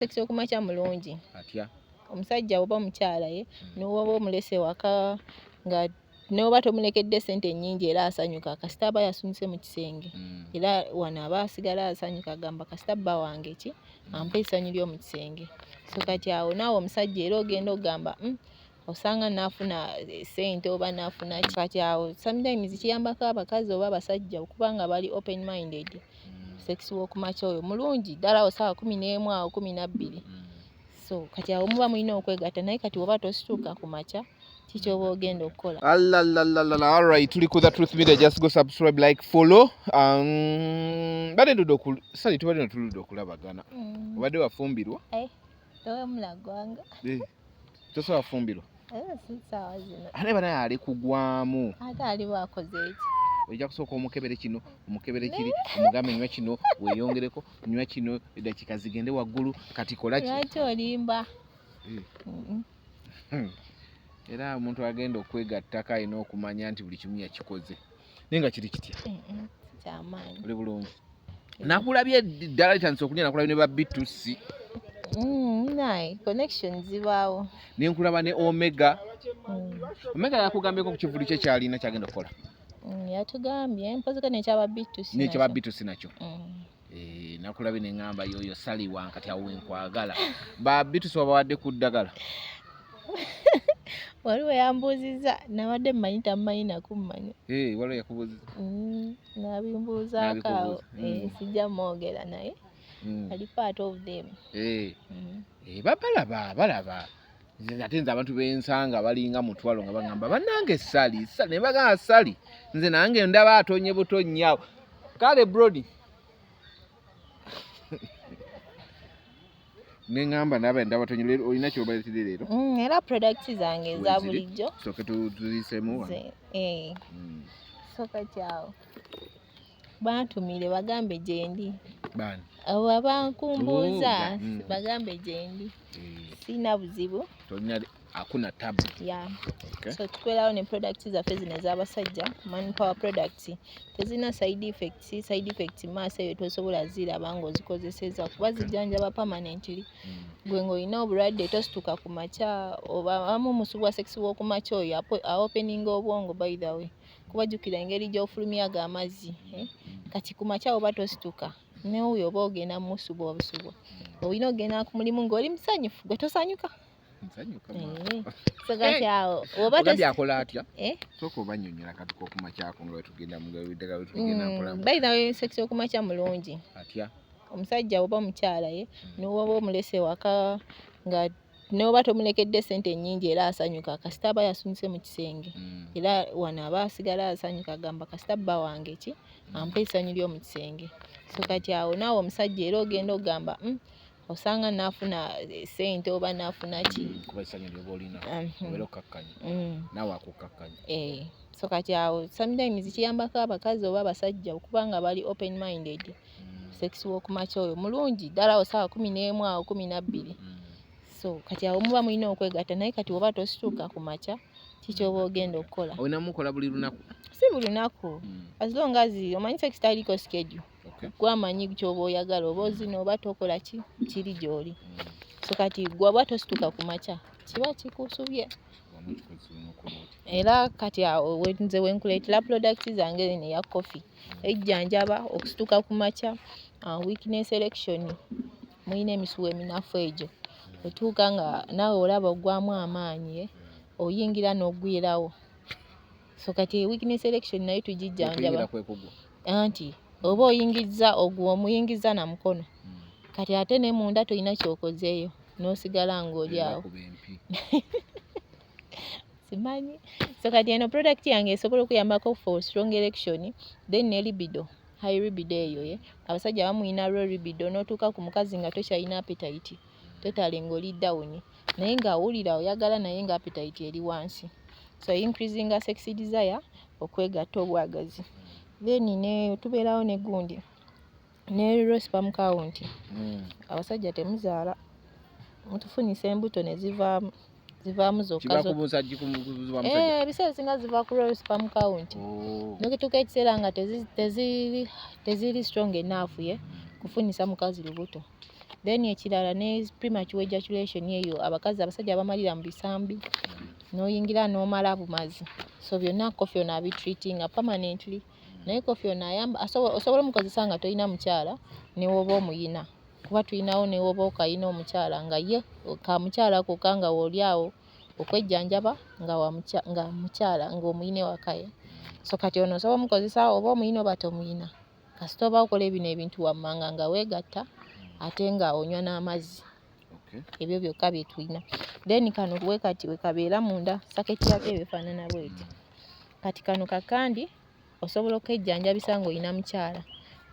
Sex okumakya mulungi. Atya? Omusajja oba omukyala ye nowoba omulese waka nga noba tomulekedde sente nnyingi, era asanyuka kasita aba yasumuse mu kisenge. Era wano aba asigala asanyuka, agamba, "Kasita bba wange ki ampa essanyu ly'omu kisenge." So kati awo naawe omusajja era ogenda okugamba, osanga naafuna sente oba naafuna ki." Kati awo sometimes kiyambako abakazi oba abasajja okuba nga bali open minded. Sex w'okumakya oyo mulungi ddala awo saawa 11 awo, 12. So kati awo muba mulina okwegatta, naye kati oba tosituuka ku makya, kikyoba ogenda okukola? Alalalala, alright, tuli ku The Truth Media. Just go subscribe, like, follow. Badde ndudde oku sali, tubadde no tuludde okulabagana. Obadde wafumbirwa? Eh, towemula ggwanga. Eh, tosobola fumbirwa? Era si ssaawa zino. Ate banaye ali kugwamu. Ate ali bwakoze eki? Ojja kusooka omukebere kino, omukebere kiri, omugambe, "Nywa kino weeyongereko, nywa kino eddakiika zigende waggulu, kati kola ki." Lwaki olimba? Eh. Era omuntu agenda okwegattako alina okumanya nti buli kimu yakikoze, naye nga kiri kitya? Kyamaanyi. Oli bulungi? Nakulabye ddala litandise okulya, nakulabye ne ba B2C. Naye connection zibaawo. Nenkulaba ne Omega. Omega yakugambyeko ku kivulu kye kyalina kyagenda okukola? Yatugambye mpoziko nekyaba B2C. Nekyaba nakyo. B2C nakyo. Eh, nakulabye neŋŋamba, "Yoyo saliwa." Kati awo wenkwagala, ba B2C wabawadde ku ddagala? Waliwo yambuuzizza, nabadde mmanyi tammanyi nakummanya. Eh, waliwo yakubuuziza? Nabimbuuzaako awo. Nabikubuuza. Eh, sijja mwogera, naye ali part of them. Eh, eh, balaba balaba. Ate nze abantu bensanga balinga mutwalo nga bagamba, "Bannange, Sali, Sali," ne bagamba, "Sali." Nze nange ndaba atonye butonyi awo. Kale brody, neŋŋamba naba ndaba tonye leero, olina kyobaleetedde leero? Era products zange eza Weziri? bulijjo. Sooke tuziseemu wano. Eh, so kati awo bantumire bagambe gyendi. Baani? Abo abankumbuuza. Oh, Bagambe gyendi. Eh, sirina buzibu. Tolina akuna tabu. Ya. Okay. So tubeerawo ne products zaffe zino ez'abasajja, man power products, tezirina side effects. Side effects maaso eyo tosobola ziraba ng'ozikozeseza kuba zijjanjaba permanently. Gwe ng'olina obulwadde tosituka ku makya, oba abamu musubwa sex w'okumakya oyo aopeninga obwongo, by the way, kuba jjukira engeri gy'ofulumya ago amazzi, eh? Kati ku makya oba tosituka, n'oyo oba ogenda musubwa obusubwa, olina ogenda ku mulimu ng'oli musanyufu. Gwe tosanyuka? Nsanyuka. Eh, so kati awo oba Ogambye akola atya? Eh? Sooka obanyonyola katuka okumakyako nga wetugenda muddagala, wetugenda mpola. By the way, sex okumakya mulungi. Atya? Omusajja oba omukyala ye nowoba omulese waka nga noba tomulekedde sente nnyingi, era asanyuka kasita aba yasumuse mu kisenge. Era wano aba asigala asanyuka, agamba, "Kasita bba wange ki ampa essanyu ly'omu kisenge." So kati awo naawe omusajja era ogenda okugamba, osanga naafuna sente oba naafuna ki." Kuba essanyu lyoba olina obeera okkakkanya, naawe akukkakkanya. Eh, so kati awo sometimes kiyambako abakazi oba abasajja okuba nga bali open minded. Sex w'okumakya oyo mulungi ddala awo saawa 11 awo, 12. So kati awo muba mulina okwegatta, naye kati oba tosituuka ku makya, kikyoba ogenda okukola? Olina mukola buli lunaku? Si buli lunaku, as long as omanyi sex taliko schedule. Gwamanyi kyoba oyagala, oba ozina oba tokola ki, kiri gy'oli. So kati gwe oba tosituka ku makya, kiba kikusubye. Wamu kikozesa n'okola otya? Era kati awo nze wenkuleetera products zange zino, eya coffee ejjanjaba okusituka ku makya, weakness erection, mulina emisuwa eminafu egyo otuuka nga naawe olaba oggwamu amaanyi, eh, oyingira n'ogwirawo. So kati weakness erection nayo tugijjanjaba. Okuyingira kwe kugwa? Anti oba oyingizza ogwo, omuyingiza na mukono, kati ate ne munda tolina kyokozeeyo, n'osigala ng'oli awo. Bakuba empi. Simanyi. So kati eno product yange esobola okuyambako for strong erection, then ne libido, high libido eyo ye abasajja bamuyina low libido, n'otuuka ku mukazi nga tokyalina appetite totally, ng'oli down, naye ng'awulira oyagala, naye nga appetite eri wansi. So increasinga sex desire, okwegatta obwagazi. Then ne tubeerawo ne gundi ne low sperm count. Abasajja temuzaala, mutufunisa embuto ne zivaamu, zivaamu zokka Kiba zokka. ku musajja, ku mukuzi wa musajja? Eh, ebiseera ebisinga ziva ku low sperm count. Oh. Nokituuka ekiseera nga teziri strong enough ye kufunisa mukazi lubuto. Then ekirala ne premature ejaculation eyo, abakazi abasajja bamalira mu bisambi, n'oyingira n'omala bumazi. So byonna coffee ono abitreatinga permanently. Naye coffee ono ayamba, osobola omukozesa nga tolina mukyala, ne woba omuyina, kuba tulinawo ne woba okayina omukyala nga ye kamukyala kokka nga wooli awo okwejjanjaba nga nga mukyala ng'omuyina ewaka ye. So kati ono osobola omukozesa oba omuyina oba tomuyina, kasita oba okola ebino ebintu wammanga nga weegatta ate nga onywa n'amazzi. Ebyo byokka bye tulina. Then kano we kati we kabeera munda, sachet yako ebeefaanana bweti. Kati kano kakandi osobola okejjanjabisa ng'olina mukyala.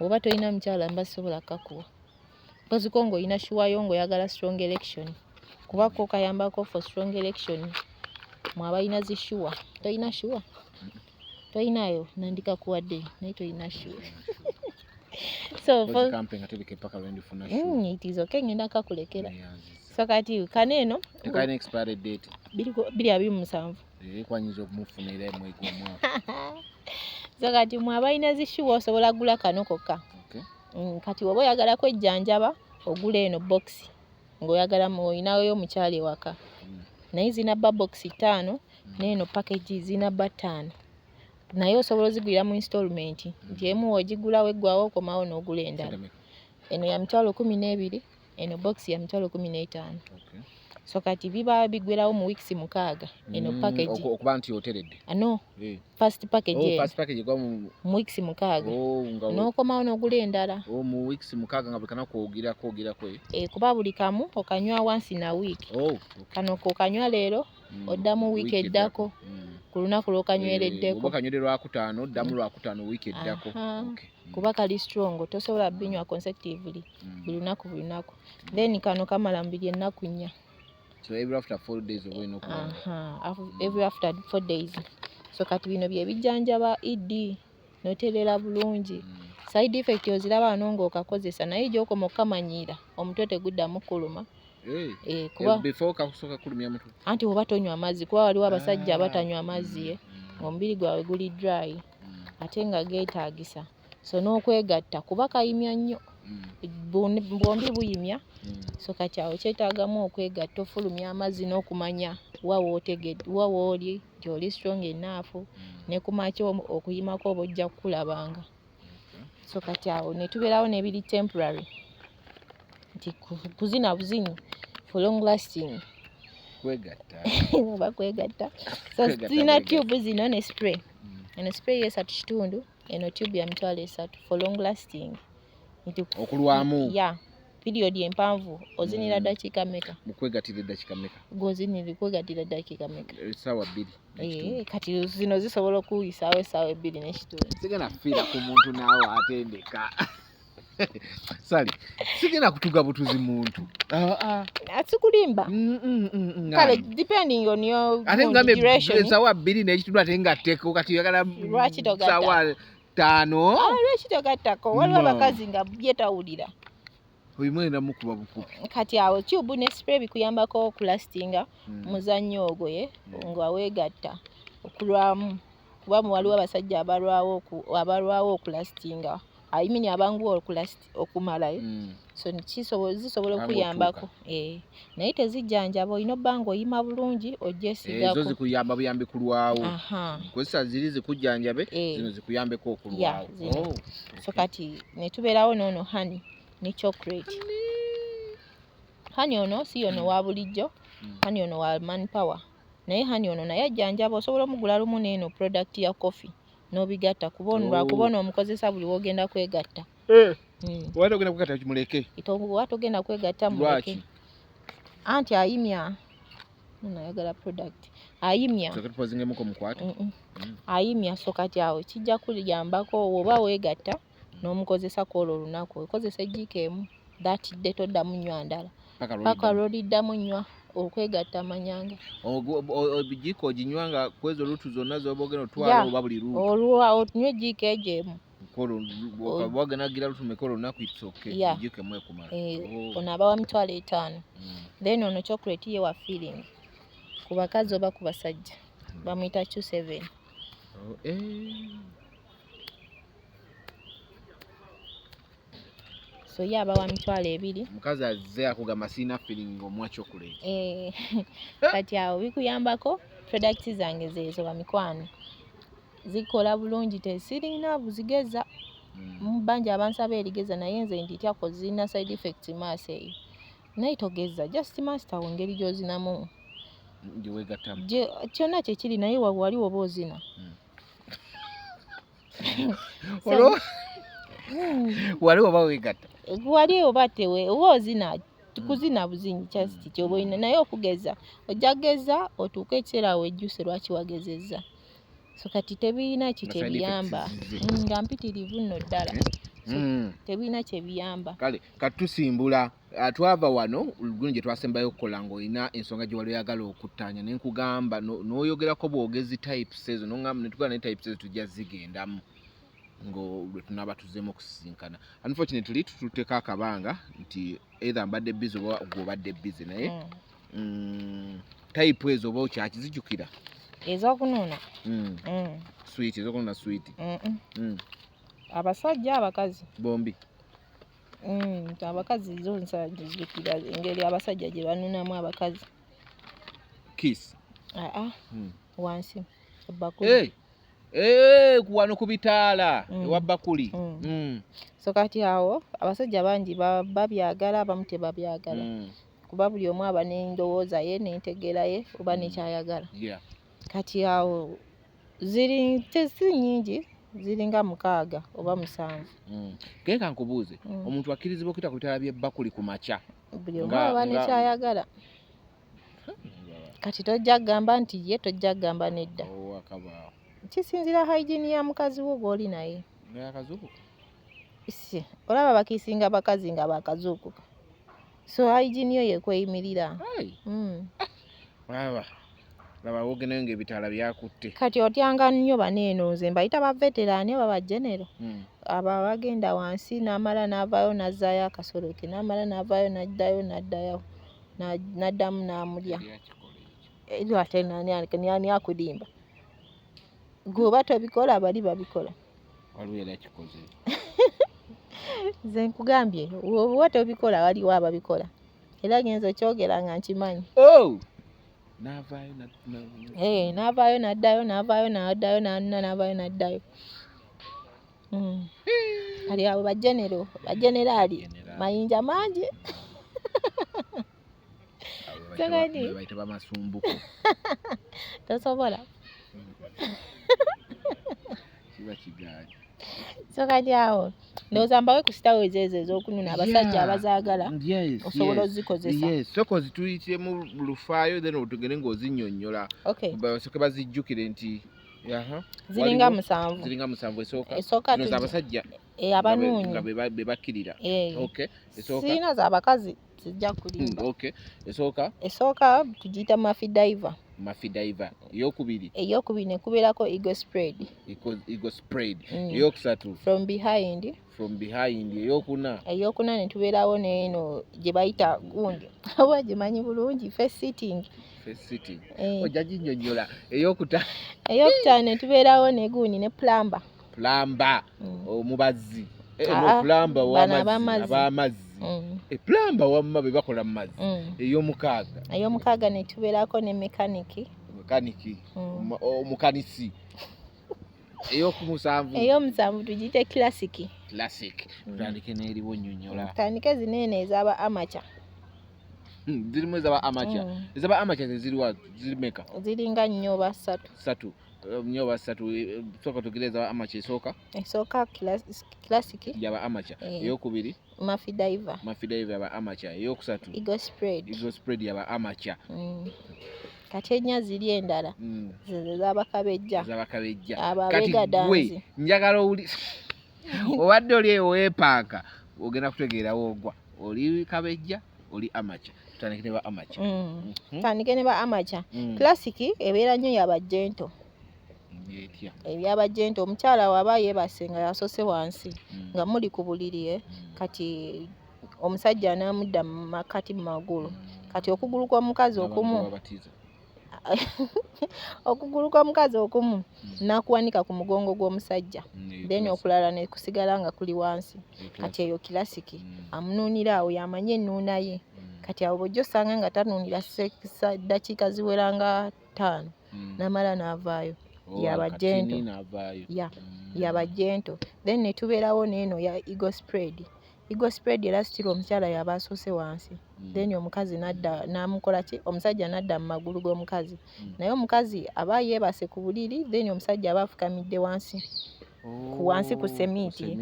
Bw'oba tolina mukyala mba sisobola kukakuwa, mpoziko ng'olina sure yo ng'oyagala strong erection, kuba ko kayambako for strong erection mwe abalina zi sure. Tolina sure? Tolinayo, nandikakuwadde naye tolina sure. So for Kampe nga tebika paka lwe ndifuna sure. It is okay, ngenda kakulekera. Neyanziza. So kati kano eno Tekalina expiry date? 2027. Eh, kwanyinza okumufunira emwezi omwaka. So kati mwe abalina zi sure osobola gula kano kokka. Kati woba oyagala kwejjanjaba ogula eno box ng'oyagala olinayo omukyala ewaka. Naye zina bba box 5, n'eno package zina bba 5, naye osobola ozigulira mu installment, nti emu ogigula weggwawo okomawo n'ogula endala. Sente mmeka? Eno ya 12,000, eno box ya 15,000. So kati biba biggwerawo mu weeks 6 eno package. Okuba nti oteredde. Ah, no. First package Oh, eno. first package egwa mu Mu weeks 6. Oh, nga N'okomawo n'ogula endala. Oh, mu weeks 6 nga buli kanaku ogirako ogirako, eh. Eh, kuba buli kamu okanywa once in a week. Oh, okay. Kano k'okanywa leero, oddamu wiiki Wiiki eddako. eddako. Ku lunaku lw'okanywereddeko. Eh, oba kanywedde Lwakutaano, oddamu Lwakutaano wiiki eddako. Aha. Okay. Kuba kali strong, tosobola binywa consecutively buli lunaku buli lunaku. Then kano kamala mubiri ennaku 4. So every after 4 days oba olina okuba. Aha, every after 4 days. So kati bino bye bijjanjaba ED n'otereera bulungi. Side effect oziraba wano ng'okakozesa, naye gy'okoma okukamanyiira omutwe teguddamu kuluma. Eh, kuba before kakusooka kulumya mutwe. Anti bw'oba tonywa mazzi, kuba waliwo abasajja Ah. abatanywa mazzi, ng'omubiri gwabwe guli dry ate nga geetaagisa. So n'okwegatta kuba kayimya nnyo. Bwombi buyimya. So kati awo kyetaagamu okwegatta ofulumya amazzi n'okumanya wa wa wooli nti oli strong enough, ne ku makya okuyimako oba ojja kukulabanga. So kati awo ne tubeerawo n'ebiri temporary nti kuzina buzinyi for long lasting. Kwegatta. Oba kwegatta. So Kwegatta, tulina kwegatta. tube zino ne spray. Eno spray 3.5, eno tube ya 30,000 for long lasting. Nti Okulwamu. Yeah. Period empanvu ozinira ddakiika mmeka? Mu kwegattira eddakiika mmeka? Gw'ozinira kwegattira ddakiika mmeka? Essaawa 2 n'ekitundu. Eh, kati zino zisobola okuyisaawo essaawa 2.5. Sigenda kufiira ku muntu naawe atendeka. Sali, sigenda kutuga butuzi muntu. Ah, ah. Asikulimba. Kale depending on your Ate ngambe duration. essaawa 2.5 ate ngatteko kati oyagala Lwaki togatta? ssaawa 5. Ah, lwaki togattako? Waliwo No. abakazi nga bye tawulira. Oyo mwenda mukuba bukubi. Kati awo tube ne spray bikuyambako okulastinga muzannyo ogwo ye nga weegatta okulwamu, kuba waliwo abasajja abalwawo okulastinga, I mean abanguwa okumalayo. So zisobola Abangu okuyambako. otuuka. Eh, naye tezijjanjaba, olina obba ng'oyima bulungi ogyesigako. Ezo zikuyamba buyambi kulwawo. Aha. Kozesa ziri zikujjanjabe, zino zikuyambeko okulwawo. Yeah, zino. Oh, So okay. kati ne tubeerawo n'ono honey ne chocolate. Honey ono si yono wa bulijjo, honey ono wa manpower. Naye honey ono naye ajjanjaba, osobola omugula lumu n'eno product ya coffee n'obigatta, kuba ono lwakuba ono omukozesa buli w'ogenda kwegatta. Oba togenda kwegatta kimuleke. Oba togenda kwegatta muleke. Lwaki? Anti ayimya. Ono ayagala product. Ayimya. Tusooke tupozingemuko mukwate. Ayimya, so kati awo kijja kuyambako bw'oba weegatta n'omukozesa kwolwo olunaku. Okozesa ejjiiko emu that day toddamu nnywa ndala. Paka Paka lw'oliddamu. lw'oliddamu nnywa okwegatta manyanga. Ebijiiko oginywa nga kw'ezo lutu zonna z'oba ogenda otwala oba buli lutu? Olwa onywa ejjiiko egyo emu. Wagenda gira lutu meka olunaku, it's okay. Yeah. Ejiiko emu ekumala. Eh, Oh. ono aba wa 50,000. Then ono chocolate ye wa feeling. Ku bakazi oba ku basajja. Bamuyita Q7. Oh, eh. So ye aba wa 20,000. Omukazi azze akugamba sirina feeling, omuwa chocolate. Eh, kati awo bikuyambako. Products zange zeezo, bamikwano, zikola bulungi, tesirina buzigeza. Bangi abansaba erigeza, naye nze ndityako, zirina side effects maaso eyo, naye togeza, just master engeri gy'ozinamu. Gyewegattamu. Kyonna kyekiri, naye wali oba ozina. Olwo wali oba wegatta. Wali oba tewe oba ozina, kuzina buzinyi, just kyoba olina, naye okugeza ojja geza otuuke ekiseera wejjuse lwaki wagezezza. So kati tebirina ki Nga side kyebiyamba. effects zize. Nga mpitirivu nno ddala. So, tebirina kyebiyamba. Kale katusimbula. Twava wano guno gye twasembayo okukola ng'olina ensonga gye wali oyagala okuttaanya, ne nkugamba n'oyogerako bwogezi types ezo, noŋŋamba ne tugamba ne types ezo tujja zigendamu ng'olwe tunaaba tuzeemu okusisinkana. Unfortunately tututteko akabanga nti either mbadde busy oba gwe obadde busy, naye type ezo oba okyakizijjukira? Ez'okunuuna? Sweet, ezokununa sweet. Abasajja, abakazi? Bombi. Abakazi zo nsajjukira engeri abasajja gye banuunamu abakazi. Kiss? Aa, wansi ebbakuli. Hey! Hey, wano ku bitaala. Ewa bakuli. So kati awo abasajja bangi babyagala, abamu tebabyagala, kuba buli omu aba n'endowooza ye n'entegeera ye oba nekyayagala. Kati awo ziri tesi nnyingi, ziringa 6 oba 7. Genka nkubuuze, omuntu akkirizibwa okuyita ku bitaala by'ebbakuli ku makya? Buli omu aba nekyayagala. Kati tojja kugamba nti ye, tojja kugamba nedda. Owakabaawo. Kisinziira hygiene ya mukazi wo gw'oli naye. Nga yakazuukuka. Si olaba bakiisinga bakazi nga bakazuukuka, so hygiene yo yekweyimirira. Hey. Laba laba wogendayo ng'ebitaala byakutte. Kati otyanga nnyo bano eno, nze mbayita ba veteran oba ba general, abo abagenda wansi n'amala n'avaayo n'azzaayo akasolo ke, n'amala n'avaayo n'addayo n'addayo n'addamu n'amulya. Teri akikola ekyo. Eri ate nani akulimba? Gwe oba tobikola, bali babikola. Waliwo era kikoze. Nze nkugambye, oba tobikola, waliwo ababikola, era genza okyogera nga nkimanyi. Oh! N'avaayo Eh, n'avaayo n'addayo, n'avaayo n'addayo, n'anuna, n'avaayo n'addayo. Kati abo ba general, bageneraali. General. Mayinja mangi. Abo Kati- be bayita bamasumbuko. Tosobola. Kiba kigaanyi. So kati awo ndowooza mbawe ku sitawezi ezo ez'okununa abasajja abazaagala, osobola ozikozesa. Yes, sooka ozituyitiremu lufaayo, then otugende ng'ozinnyonnyola. Basooke bazijjukire nti aha, Ziringa waliwo- 7. Ziringa 7. Esooka? Esooka Zino z'abasajja Eh, abanuunyi. nga be bakkirira. Eh. Okay, esooka. Sirina z'abakazi, sijja kulimba. Okay, esooka. Esooka tugiyita mafi diver. Mafi diver. Eyokubiri? Eyokubiri ne kubeerako eagle spread. Eagle spread. Eyokusatu? From behind. From behind. Eyokuna? Eyokuna ne tubeerawo n'eno gye bayita gundi, oba gimanyi bulungi, face sitting. Face sitting. Eh. Ojja ginnyonnyola. Eyokutaano? Eyokutaano ne tubeerawo ne gundi ne plumber. Plumber. Omubazzi. Eh, Ah, no, plumber bano w'amazzi. ab'amazzi. Ab'amazzi. Plumber wamma be bakola mu mazzi. Ey'omukaaga? Ey'omukaaga ne tubeerako ne mekaniki. Mekaniki. Omukanisi. Ey'okumusanvu? Ey'omusanvu tugiyite classic. Classic. Tutandike n'eriwo, nnyonnyola. Tutandike zineene ez'aba amateur. Zirimu ezaba amateur. Ezaba amateur ze ziriwa? Ziri meka? Ziringa 4 oba 3. 3. 4 oba 3. Sooka tugire ezaba amateur. Esooka? Esooka classic. Yaba amateur. Eh. Eyokubiri? Mafi diver. Mafi diver yaba amateur. Eyokusatu? Eagle spread. Eagle spread yaba amateur. Kati ennya ziri endala, zezo ez'abakabejja. Ez'abakabejja. Abo Kati gwe abeegadanzi. njagala owuli obadde oli eyo weepaaka, ogenda kutegeerawo ogwa oli kabejja, oli amateur. Tutandike ne ba amateur. Tandike ne ba amateur. Classic ebeera nnyo yaba gentle. Etya? Ebyaba gentle, omukyala waba yeebase nga yasose wansi, nga muli ku buliri, eh, kati omusajja n'amudda mu makkati mu magulu, kati okugulu kw'omukazi Abantu okumu babatiza. Okugulu kw'omukazi okumu nakuwanika ku mugongo gw'omusajja, then okulala ne kusigala nga kuli wansi. Kati eyo classic, amunuunira awo, yamanye ennuuna ye. Kati awo bw'ojja osanga nga tanuunira ddakiika ziwera nga 5, n'amala n'avaayo. Yaba gentle. Ya, yaba gentle. Then ne tubeerawo n'eno ya eagle spread. Eagle spread era still omukyala yaba asoose wansi, then omukazi n'adda n'amukola ki, omusajja n'adda mu magulu g'omukazi. Naye omukazi aba yeebase ku buliri, then omusajja aba afukamidde wansi, ku wansi ku seminti.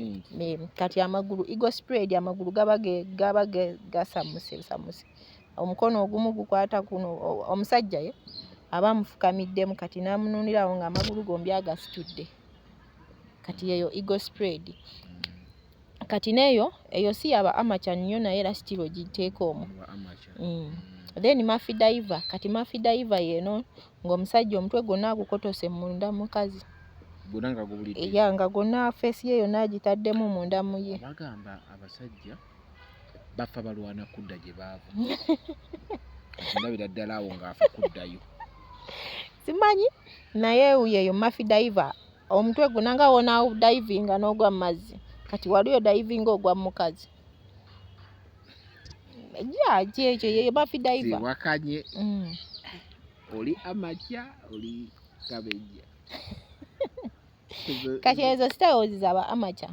Kati amagulu, eagle spread, amagulu gaba gasammuse sammuse, omukono ogumu gukwata kuno, omusajja ye aba amufukamiddemu, kati n'amunuunirawo ng'amagulu gombi agasitudde. Kati yeyo eagle spread. Kati n'eyo eyo si yaba amateur nnyo, naye era still ogiteeka omwo. Then Murphy diver. Kati Murphy diver yeno ng'omusajja omutwe gwonna agukotose munda mukazi. Gwonna nga gubulidde. Ya, nga gwonna face ye yonna agitaddemu munda mu ye. Bagamba abasajja bafa balwana kudda gye baava. Kati ndabira ddala awo ng'afa kuddayo. Simanyi, naye yeyo Murphy diver, omutwe gwonna nga wona divinga n'ogwa mu mazzi, kati waliyo divinga ogwa mu mukazi. Ya, kyekyo, yeyo Murphy diver. Siwakanye. Oli amateur, oli kabejja. Kati ezo styles zaba amateur,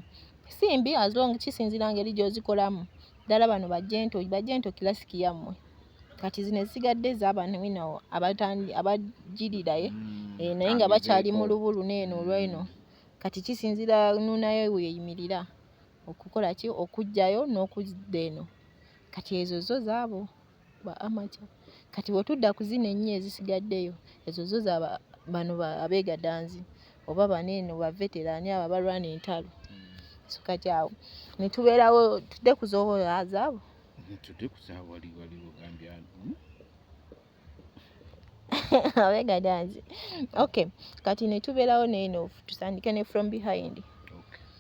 si mbi, as long kisinziira ngeri gy'ozikolamu. Ddala bano ba gentle, ba gentle classic yammwe. Kati zino ezisigadde z'abano ino abagiriraye, naye nga bakyali mu lubulu n'eno olw'eno. Kati kisinziira nnuunayo weeyimirira okukola ki, okuggyayo n'okudda eno. Kati ezo zo zaabo ba amateur. Kati bwe tudda ku zino ennya ezisigaddeyo, ezo zo za bano abeegadanzi oba bano eno ba veteran, abo abalwana entalo. So kati awo ne tubeerawo, tudde ku zaabo. Tudde ku zaabo, wali ogambye ani? Abeegadanzi. Okay, kati ne tubeerawo n'eno, tutandike ne from behind.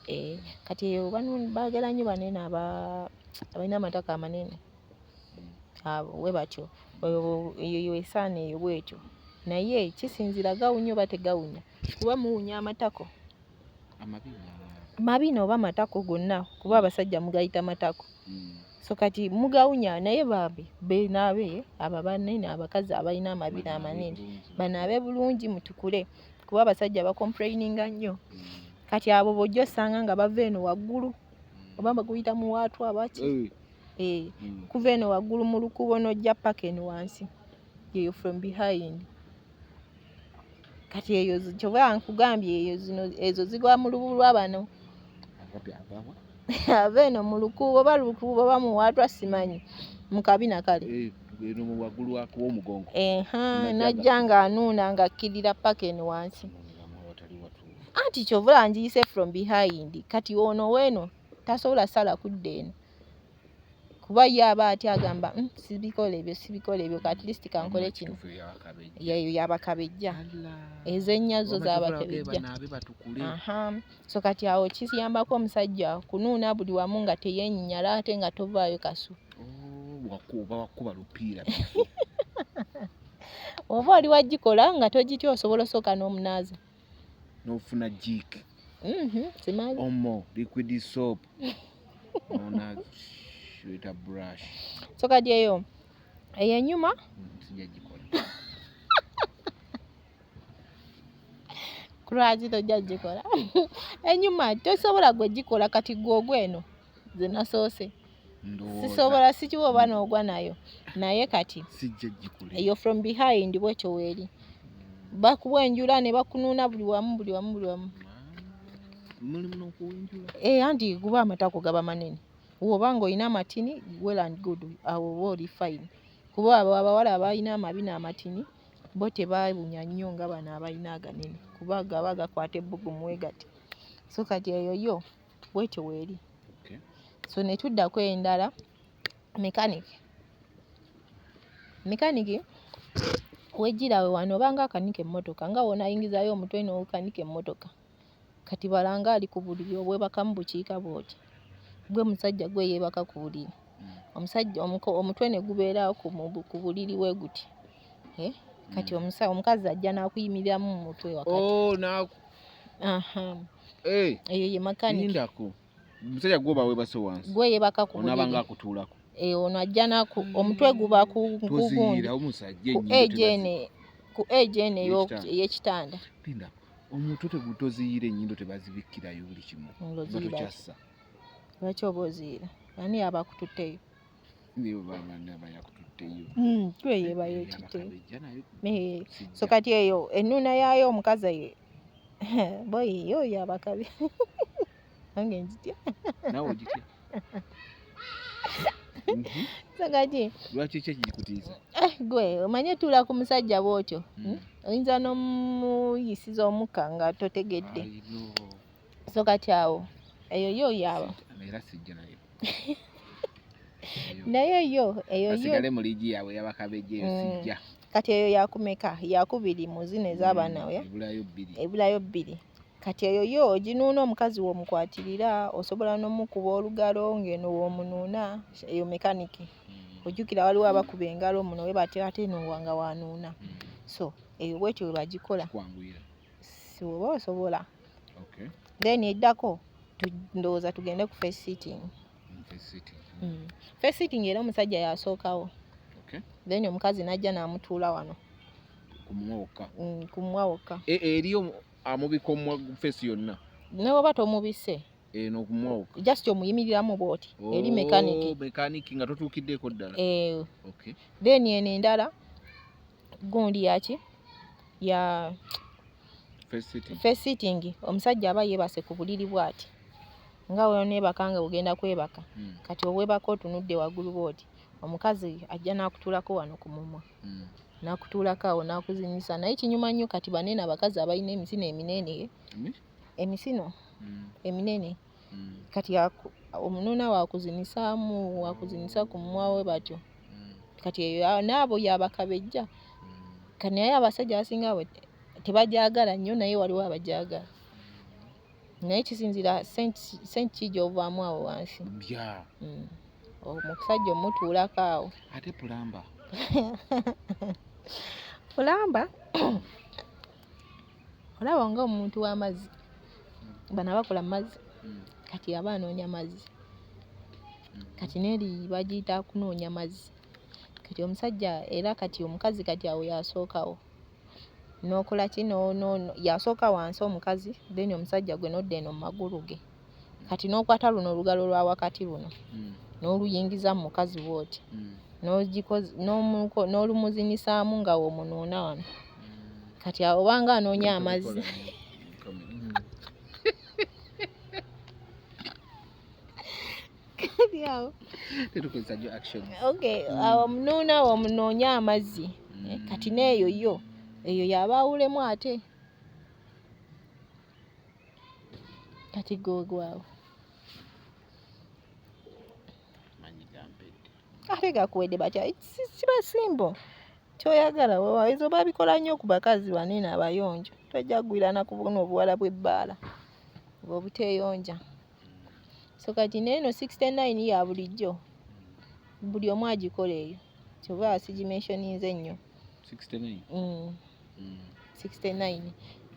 Okay. Eh, kati eyo bano baagala nnyo bano eno abalina amatako amanene. Abo bwe batyo. Eyo esaana eyo bw'etyo. Naye kisinziira gawunya oba tegawunya, kuba muwunya amatako. Amabina. Mabina oba matako gonna, kuba abasajja mugayita matako. So kati mugawunya, naye bambi benaabe abo abanene, abakazi abalina amabina amanene banaabe bulungi mutukule, kuba abasajja bacomplaininga nnyo. Kati abo bw'ojja osanga nga bava eno waggulu, oba baguyita muwaatwa abaki, kuva eno waggulu mu lukuubo n'ojja paka eno wansi, yeyo from behind. Kati eyo kyova nkugambye eyo zino ezo zigwa mu lubu lwa bano ava eno mu lukuubo, oba lukuubo oba muwaatwa simanyi, mu kabina kale. Eno mu waggulu w'omugongo. N'ajja ng'anuuna ng'akkirira paka eno wansi. Anti kyova ngiyise from behind. Kati ono weeno tasobola sala kudda eno, kuba ye aba atya, agamba, sibikola ebyo, sibikola ebyo, at least kankole kino." Yeyo yabakabejja, ezo ennya zo zabakabejja. So kati awo kiyambako omusajja kunuuna buli wamu nga teyeenyinyala, ate nga tovaayo kasu. Oba wakuba lupiira. Oba oli wagikola nga togitya, osobola osooka n'omunaaza. N'ofuna Jik. Simanyi. Omo liquid soap nonata brush. So kati eyo eyo enyuma. Sijja gikola. Lwaki tojja gikola? Enyuma tosobola gwe gikola. Kati gwe ogwa eno ze nasoose, sisobola sikiwa oba n'ogwa nayo, naye kati sijja gikola. Eyo from behind bwekyo weeri bakuwenjula ne bakunuuna buli wamu, buli wamu, buli wamu. Mulimu n'okuwenjula? Eh, anti kuba amatako gaba manene, woba ng'olina amatini, well and good, awo oba oli fine, kuba abo abawala abalina amabina amatini bo tebawunya nnyo nga bano abalina aganene, kuba gaba gakwata ebbugumu we gati. So kati eyo yo bwetyo weeri. So ne tuddako endala, mechanic. Mechanic wejjirawe wano obanga akanika emmotoka, nga w'onaayingizaayo omutwe n'okanika emmotoka. Kati balanga ali ku buliri obwebakamu bukiika bw'oti, gwe musajja gwe yeebaka ku buliri, omusajja omutwe ne gubeera ku buliri bwe guti, eh? Kati omukazi ajja n'akuyimiriramu mu mutwe wakati. Oh, naku Aha. Eh, Eyo ye mechanic. Lindako, omusajja gwoba weebase wansi, Gwe yebaka ku onaaba nga buliri. akutuulako. Eh, ono ajja naku omutwe guba ku gundi Toziyiira omusajja ku ennyindo age eno, ku age eno Ey'ekitanda. ey'ekitanda. Lindako, omutwe toziyiira, ennyindo tebazibikkirayo buli kimu? Nga Oba oziyiira ki? tokyassa. Lwaki oba oziyiira? Ani yaba akututteyo? Niyo baba yakututteyo. Gwe yeebayo ekitteyo. Abakabejja nayo. Eh, Sijja. so kati eyo ennuuna yaayo omukazi boyi yo yabakabi, nange njitya. Naawe ogitya? So kati Lwaki ki ekigikutiisa? Eh, gwe omanye tuula ku musajja bw'otyo, Oyinza n'omuyisiza omukka nga totegedde. I know. So kati awo eyo yo yaba Era sijja nayo. Eyo. Naye yo eyo yo Basigale mu liigi yaabwe ey'abakabejja eyo. Sijja. Kati eyo yakumeka? Yakubiri mu zino ez'abaana we. Ebulayo bbiri. Ebulayo bbiri. Kati eyo yo oginuuna, omukazi w'omukwatirira, osobola n'omukuba olugalo ng'eno w'omunuuna. Eyo mechanic. Ojjukira waliwo abakuba engalo muno we batyo, ate eno nga wanuuna. So eyo bwetyo bwe bagikola. Kwanguyira. Si oba osobola. Okay. Then eddako ndowooza tugende ku face sitting. Face sitting. Face sitting era omusajja yasookawo. Okay. Then omukazi n'ajja n'amutuula wano. Ku mumwa wokka? Ku mumwa wokka. Eri amubika omumwa face yonna? Ne bw'oba tomubisse. Eno ku mumwa wokka? Just omuyimiriramu bw'oti. Eri mechanic. Oh, mechanic nga totuukiddeeko ddala. Eh. Okay. Then eno endala gundi yaki ya Face sitting. Face sitting, omusajja aba yeebase ku buliri bw'ati nga weoneebaka nga ogenda kwebaka. Kati obwebaka otunudde waggulu bw'oti, omukazi ajja n'akutuulako wano ku mumwa, n'akutuulako awo n'akuzinyisa, naye kinyuma nnyo. Kati banene abakazi abalina emisino eminene, emisino eminene, kati omunuuna wakuzinisaamu, wakuzinisa ku mumwa we batyo. Kati eyo naabo yabakabejja. Kati naye abasajja abasinga abo tebagyagala nnyo, naye waliwo abagyagala, naye kisinziira senti ki gy'ovaamu awo wansi. Bya. Omusajja omutuulako awo. Ate plumber? Plumber, olaba nga omuntu w'amazzi, bano abakola mu mazzi, kati aba anoonya mazzi. Kati n'eri bagiyita kunoonya mazzi. Kati omusajja era kati omukazi kati awo yasookawo, n'okola ki, yasooka wansi omukazi, then omusajja gwe n'odda eno mu magulu ge. Kati n'okwata luno olugalo lwa wakati luno, n'oluyingiza mu mukazi bw'oti, n'olumuzinisaamu nga w'omunuuna wano. Kati awo obanga anoonya amazzi. Kati awo Tetukozesa nnyo action. Okay, awo omunuuna omunoonya amazzi. Kati n'eyo yo eyo y'aba awulemu ate kati gwe gwawo. Manyi gampedde. Ate gakuwedde batya? Kiba simple, kyoyagala ezo babikola nnyo ku bakazi banene abayonjo. Tojja kugwirana ku buno obuwala bw'ebbaala obuteeyonja. So kati n'eno 69 ya bulijjo, buli omu agikola eyo, kyova sigimentioninze nnyo. 69. 69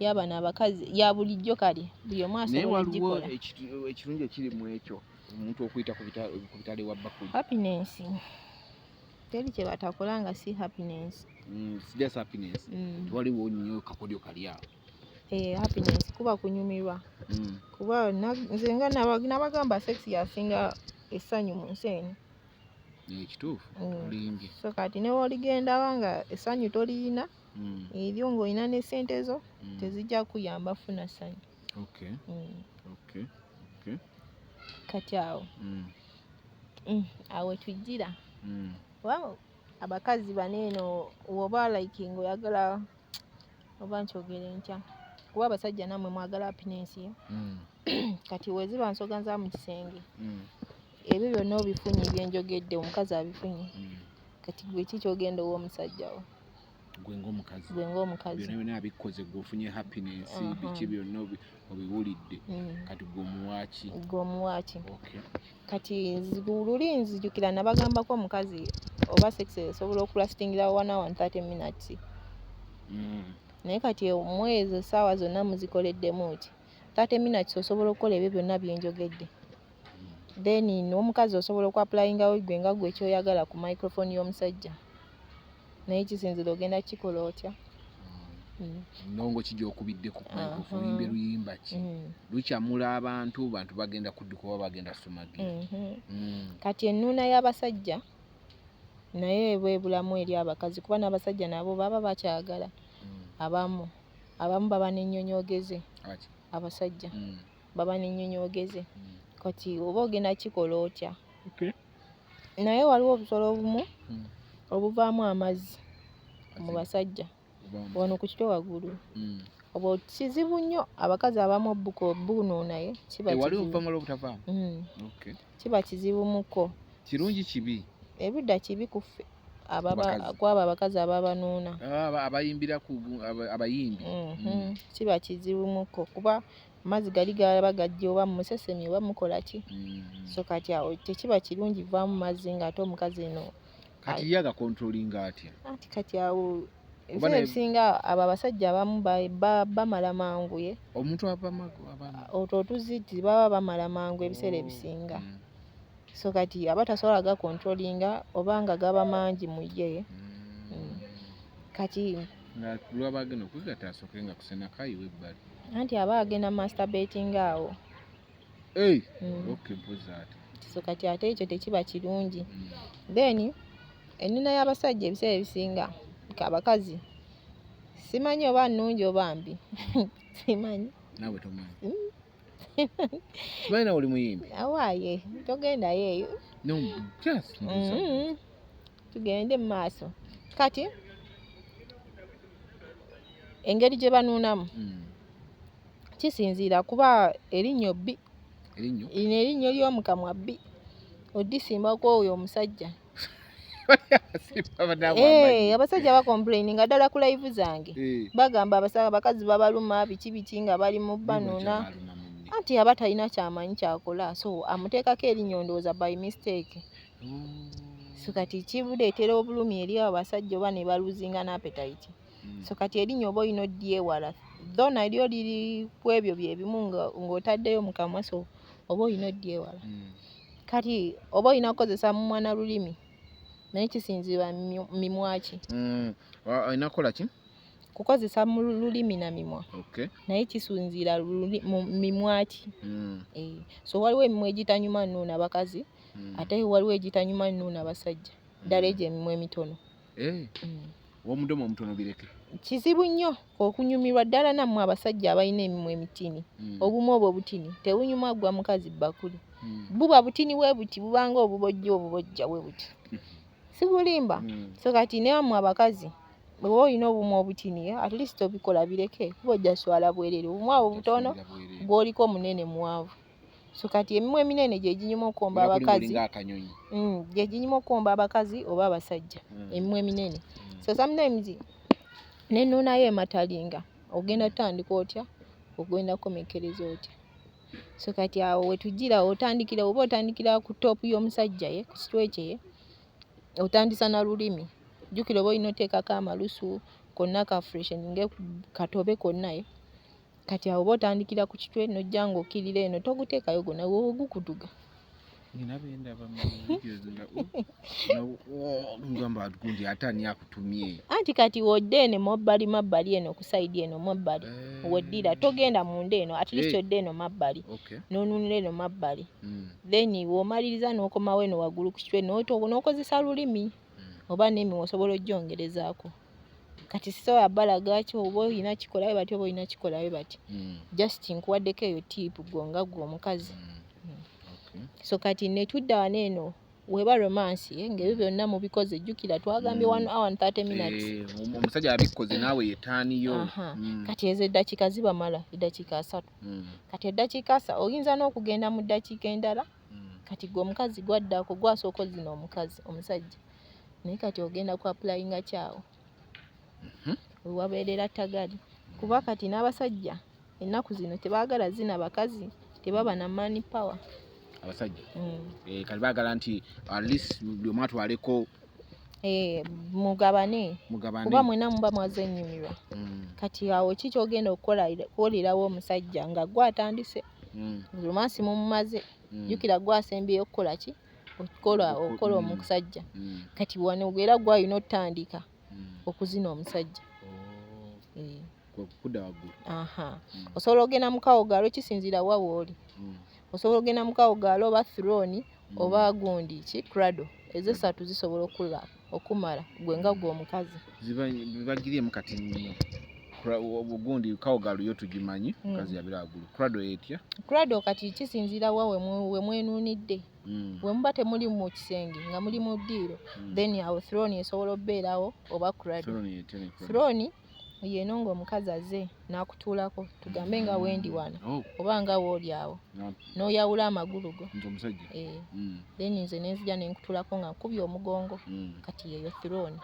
yabano abakazi ya bulijjo, kale buli omu Naye asobola waliwo ogikola. ekirungi ekiri mu ekyo, omuntu okuyita ku bitale wa bakuli. Happiness, teri kye batakola nga si happiness. It's just happiness. Tewaliwo nnyo kakodyo kali awo. Eh, happiness kuba kunyumirwa, kuba nze nga nabagamba sex yasinga essanyu mu nsi eno. Ekituufu. Olimbye. So kati ne woligendawa nga essanyu toliyina, eryo ng'olina ne ssente zo, tezijja kuyamba funa ssanyu. Okay. Okay. Kati awo awo wetujjira, oba abakazi bano eno woba like ng'oyagala, oba nkyogere ntya, kuba abasajja nammwe mwagala happiness. Kati weziba nsonga za mu kisenge, ebyo byonna obifunye byenjogedde, omukazi abifunye, kati gwe ki kyogenda owa omusajja wo? Gwe ng'omukazi? Gwe ng'omukazi. Byonna byonna abikoze, gwe ofunye happiness, biki byonna obiwulidde, kati gwe omuwaaki? Gwe omuwaaki? Okay. Kati luli nzijukira nabagambako omukazi oba sex esobola okulastingira 1 hour and 30 minutes. Naye kati omwezi essaawa zonna muzikoleddemu ki? 30 minutes osobola okukola ebyo byonna byenjogedde. Then n'omukazi osobola okuapplyingawo gwe nga gwe kyoyagala ku microphone y'omusajja, naye kisinzira ogenda kikola otya. Nongo ki gy'okubidde ku microphone, oyimbe luyimba ki lukyamula abantu, bantu bagenda kudduka oba bagenda sumagira. Kati ennuuna y'abasajja naye eba ebulamu eri abakazi, kuba n'abasajja nabo baba bakyagala. Abamu baba n'ennyonyoogeze. Abaki? Abasajja baba n'ennyonyoogeze. Kati oba ogenda kikola otya? Naye waliwo obusolo obumu obuvaamu amazzi mu basajja wano ku kitwe waggulu. Obwo kizibu nnyo abakazi abamu obbuka obunuunaye kiba Eh, waliwo kizibu. obuvaamu, waliwo obutavaamu. Kiba kizibu muko. Kirungi, kibi? Ebudda kibi ku ffe Bakazi. Kwabo abakazi ababanuuna. Ah, abayimbira ku abayimbi. Kiba kizibu muko kuba amazzi gali gaba gajja oba musesemye oba mukola ki. So kati awo tekiba kirungi vaamu mazzi ng'ate omukazi eno. Kati ye agacontrollinga atya? Anti kati awo Oba ebiseera ebisinga abo abasajja abamu bamala mangu ye. Omuntu aba Otwo otuziti baba bamala mangu ebiseera ebisinga. So kati aba tasobola gacontrollinga oba nga gaba mangi mu ye. Kati Nga lwaba agenda okwegatta asooke nga kusenako ayiwe ebbali. Anti aba agenda masturbating awo. Hey! Okay, mpozi ate. So kati ate ekyo tekiba kirungi. Then ennina y'abasajja ebiseera ebisinga abakazi simanyi oba nnungi oba mbi, simanyi. Naawe tomanyi. Simanyi nawe oli muyimbi. Awaaye togendayo eyo. No, just mbuuza. Tugende mu maaso. Kati engeri gye banuunamu kisinziira kuba erinnyo bbi. Erinnyo? Lino erinnyo ly'omukamwa bbi, odisimbako oyo omusajja. Asimba bannabwe Eh, amannyo. Abasajja bacomplaininga ddala ku live zange. Bagamba abakazi babaluma biki biki nga bali mu banuuna. Baluma munne. Anti aba talina kyamanyi kyakola, so amuteekako erinnyo ndowooza by mistake. So kati kibuleetera obulumi eri abasajja oba ne balosinga n'appetite. So kati erinnyo oba olina odyewala, though nalyo liri ku ebyo bye bimu ng'otaddeyo mu kamwa, so oba olina odyewala. Kati oba olina kukozesa mumwa na lulimi, naye kisinziira mimwa ki. Olina kukola ki? Kukozesa mu lulimi na mimwa. Naye kisinziira mu mimwa ki. Eh, so waliwo emimwa egitanyuma nnuuna abakazi, ate waliwo egitanyuma nnuuna abasajja, ddala egyo emimwa emitono. Eh, omudomo omutono bireke. Kizibu nnyo okunyumirwa ddala nammwe abasajja abalina emimwa emitini. Obumu obwo obutini tebunyuma gwa mukazi bbakuli. Buba butini bwe buti, bubanga obubojja obubojja bwe buti, sikulimba. So kati nammwe abakazi bw'oba olina obumwa obutini, at least obikola bireke, kuba ojja swala bwerere. Obumwa obwo butono, Ojja kuswalira bwereere. gw'oliko munene muwanvu. So kati emimwa eminene gye ginyuma okukomba Olaba kuli abakazi. ngulinga akanyonyi. Gye ginyuma okukomba abakazi oba abasajja, emimwa eminene. So sometimes n'ennuunayo ematalinga, ogenda tutandika otya, ogenda kukomekkereza otya? So kati awo wetujjira, otandikira oba otandikira ku top y'omusajja ye ku kitwe kye ye, otandisa na lulimi. Jjukira oba olina oteekako amalusu konna ka fresheninge katobe konna ye. Kati awo oba otandikira ku kitwe n'ojja ng'okkirira eno, toguteekayo gwonna, ogukutuga. Nina bendaba mu videos nga ngamba gundi ate ani akutumye. Anti kati wodde eno mabbali mabbali eno ku side eno mabbali. Woddira togenda munda eno, at least odde eno mabbali, n'onuunira eno mabbali. Then w'omaliriza n'okomawo eno waggulu ku kitwe n'okozesa lulimi oba n'emimwa osobola ogyongerezaako. Kati sisobola balaga ki oba olina kikolayo bati oba olina kikolayo bati. Just nkuwaddeko eyo tip gwe nga ggwe omukazi. So kati ne tudda wano eno weba romance ng'ebyo byonna mubikoze, jjukira twagambye 1 hour and 30 minutes. Eh, omusajja abikoze naawe yetaaniyo. Aha. Kati ezo eddakiika zibamala eddakiika 30. Kati eddakiika oyinza n'okugenda mu ddakiika endala. Kati gwe omukazi gwaddako gwasooka ozina omukazi omusajja, naye kati ogenda ku applyinga kyawo wewabeerera tagali, kuba kati n'abasajja ennaku zino tebaagala zina bakazi, tebaba na man power. Abasajja. Eh, kati baagala nti at least buli omu atwaleko. Eh, mugabane. Mugabane. Kuba mwena muba mwaze ennyumirwa. Kati awo ki kyogenda okukolerawo omusajja nga gwe atandise? Romance mumumaze. Jjukira gwe asembyeyo okukola ki, okukola okukola omusajja. Kati wano era gwe alina otandika okuzina omusajja. Oh, Eh, kwe kudda waggulu. Aha. Osobola ogenda mu cowgirl, kisinziira wa wooli. Osobola ogenda mu cowgirl oba throne oba gundi ki, cradle. Ezo esatu zisobola okumala gwe nga gwe omukazi. Bibagiriemu kati nnyo. Ogundi cowgirl yo tugimanyi, mukazi yabira waggulu. Cradle etya? Cradle kati kisinziira wa we mwenuunidde. We muba temuli mu kisenge nga muli mu ddiiro, then awo throne esobola okubeerawo oba cradle. Throne etya ne cradle? Throne yeno ng'omukazi azze n'akutuulako, tugambe nga wendi wano Oh, oba nga wooli awo, n'oyawula amagulu go. Nze omusajja. Eh, then nze nenzija nenkutuulako nga nkubye omugongo. Kati yeyo throne.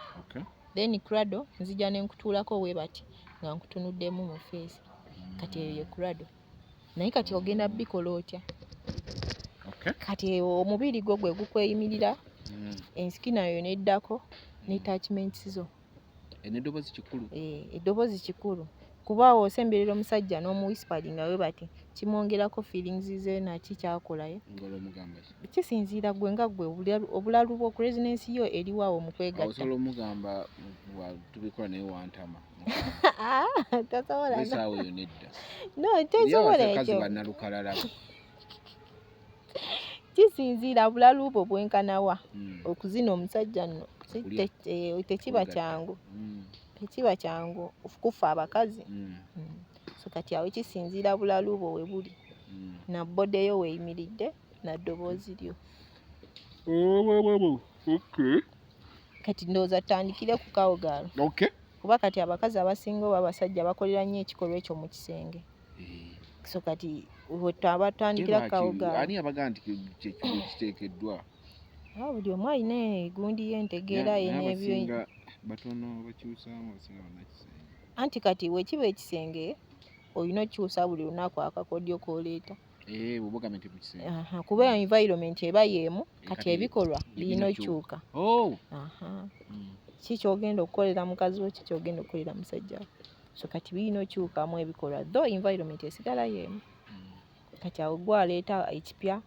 Then cradle nzija nenkutuulako we bati nga nkutunuddemu mu face. Kati eyo ye cradle. Naye kati ogenda bikola otya? Kati omubiri gwo gwe gukweyimirira, ensikina yo neddako ne attachments zo. N'eddoboozi kikulu. Eh, eddoboozi kikulu kuba awo osemberera omusajja n'omuwhisperinga we bati, kimwongerako feelings ze naki kyakolayo. Ng'olwo omugamba ki? Kisinziira gwe nga gwe obulalu bwo, craziness yo eriwaawo mu Awo kwegatta. osobola omugamba tubikola naye wantama. Ah, tosobola. Essaawa eyo nedda. No, Eriyo tosobola abakazi ekyo. bannalukalala. Kisinziira bulalu bwo bwenkanawa. Okuzina omusajja nno Okulya. tekiba Okwegatta. kyangu. Tekiba kyangu kufa abakazi. So kati awo kisinziira bulalu bwo we buli, na body yo weeyimiridde na ddoboozi lyo. Okay. Kati ndowooza tutandikire ku cowgirl. Kuba kati abakazi abasinga oba abasajja bakolera nnyo ekikolwa ekyo mu kisenge. So kati bwe tutandikira ku cowgirl. Ani abagaa nti kyekyo kiteekeddwa? Ah, buli omu alina egundi ye, entegeera ye Naye n'ebyo. abasinga batono bakyusaamu, abasinga bannakisenge. Anti kati bwe kiba ekisenge olina okukyusa buli lunaku akakodyo k'oleeta. Eh, bw'oba ogambye nti mu kisenge. Aha, kuba environment eba y'emu, kati Kati ebikolwa birina birina okukyuka. Oh. Aha. Ki ky'ogenda okukolera mukazi wo, ki ky'ogenda okukolera musajja wo. So kati birina okukyukamu ebikolwa, though environment esigala y'emu. Kati awo gwe aleeta ekipya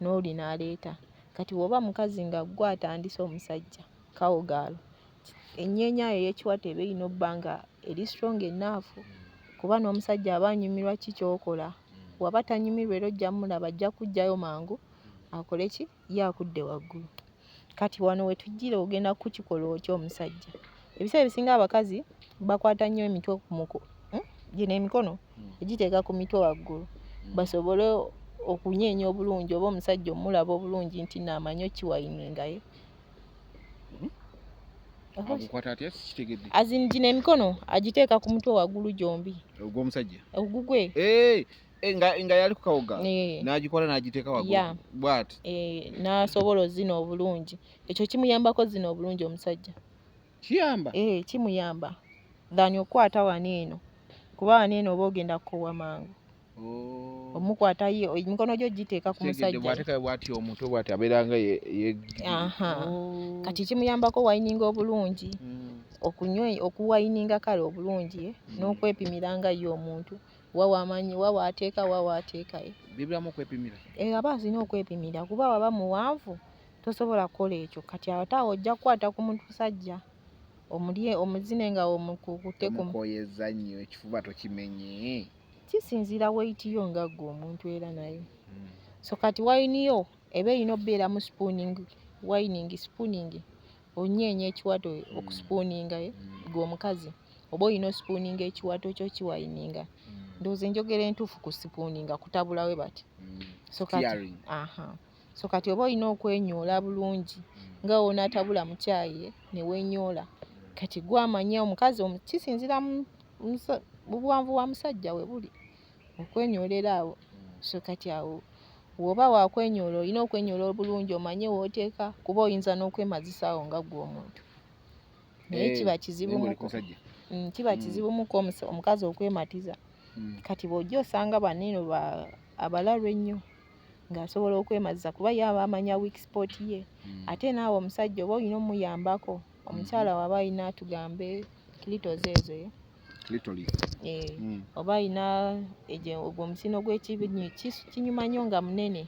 n'oli n'aleeta. Kati bw'oba mukazi nga ggwe atandise omusajja cowgirl, ennyeenya yo ey'ekiwato eba erina obba nga eri strong enough, kuba n'omusajja aba anyumirwa ki ky'okola. Bw'aba tanyumirwa era ojja mmulaba ajja kuggyayo mangu akole ki, ye akudde waggulu. Kati wano we tujjira ogenda kukikola otya omusajja? Ebiseera ebisinga abakazi bakwata nnyo emitwe ku muko gino emikono egiteeka ku mitwe waggulu basobole okunyeenya obulungi oba omusajja omulaba obulungi nti nno amanyi okiwayininga ye. Agukwata atya? Sikitegedde. As in gino emikono agiteeka ku mutwe waggulu gyombi. Ogw'omusajja? Ogugwe. Eh, eh, nga yali ku cowgirl Eh. n'agikola n'agiteeka waggulu Yeah. bw'ati. Eh, n'asobola ozina obulungi. Ekyo kimuyambako ozina obulungi omusajja. Kiyamba? Eh, kimuyamba than okukwata wano eno, kuba wano eno oba ogenda kukoowa mangu. Oh. Omukwata ye emikono gyo giteeka ku Kitegedde, musajja. bw'ateekayo bw'ati omutwe bw'ati abeera nga ye Aha. Oh. Kati kimuyambako wayininga obulungi, okuwayininga kale obulungi n'okwepimira nga ye omuntu wa wamanyi wa waateeka wa waateeka ye. Bibiramu okwepimira? Eh, aba alina okwepimira kuba waba muwanvu tosobola kukola ekyo. Kati ate awo ojja kukwata ku musajja omulye omuzine nga omukutte ku Omukoyeza nnyo ekifuba tokimenye. Kisinziira weight yo nga ggwe omuntu era naye. So kati wine yo eba erina okubeeramu spooning, wining, spooning, onyeenya ekiwato okuspooninga ggwe omukazi oba olina ospooninga ekiwato kyo kiwayininga. Ndowooza enjogera entuufu ku spooninga kutabula we bati. So kati, Steering. aha. So kati oba olina okwenyoola bulungi nga w'onaatabula mu kyayi ne weenyoola. Kati ggwe amanyi omukazi kisinziira mu buwanvu bwa musajja we buli okwenyoolera awo. So kati awo bw'oba wakwenyoola olina okwenyoola obulungi omanye w'oteeka kuba oyinza n'okwemazisa awo nga ggwe omuntu. Naye Eh, kiba kizibu naye ng'oli muko. ku musajja. Kiba kizibu muko omukazi okwematiza. Kati bw'ojja osanga bano eno abalalu ennyo ng'asobola okwemazisa kuba ye aba amanya weak spot ye. Ate naawe omusajja oba olina omuyambako. Omukyala waba alina, tugambe, clitoris ezo, ye Clitoris. Eh, oba alina ogwo omusino gw'ekibinyi, kinyuma nnyo nga munene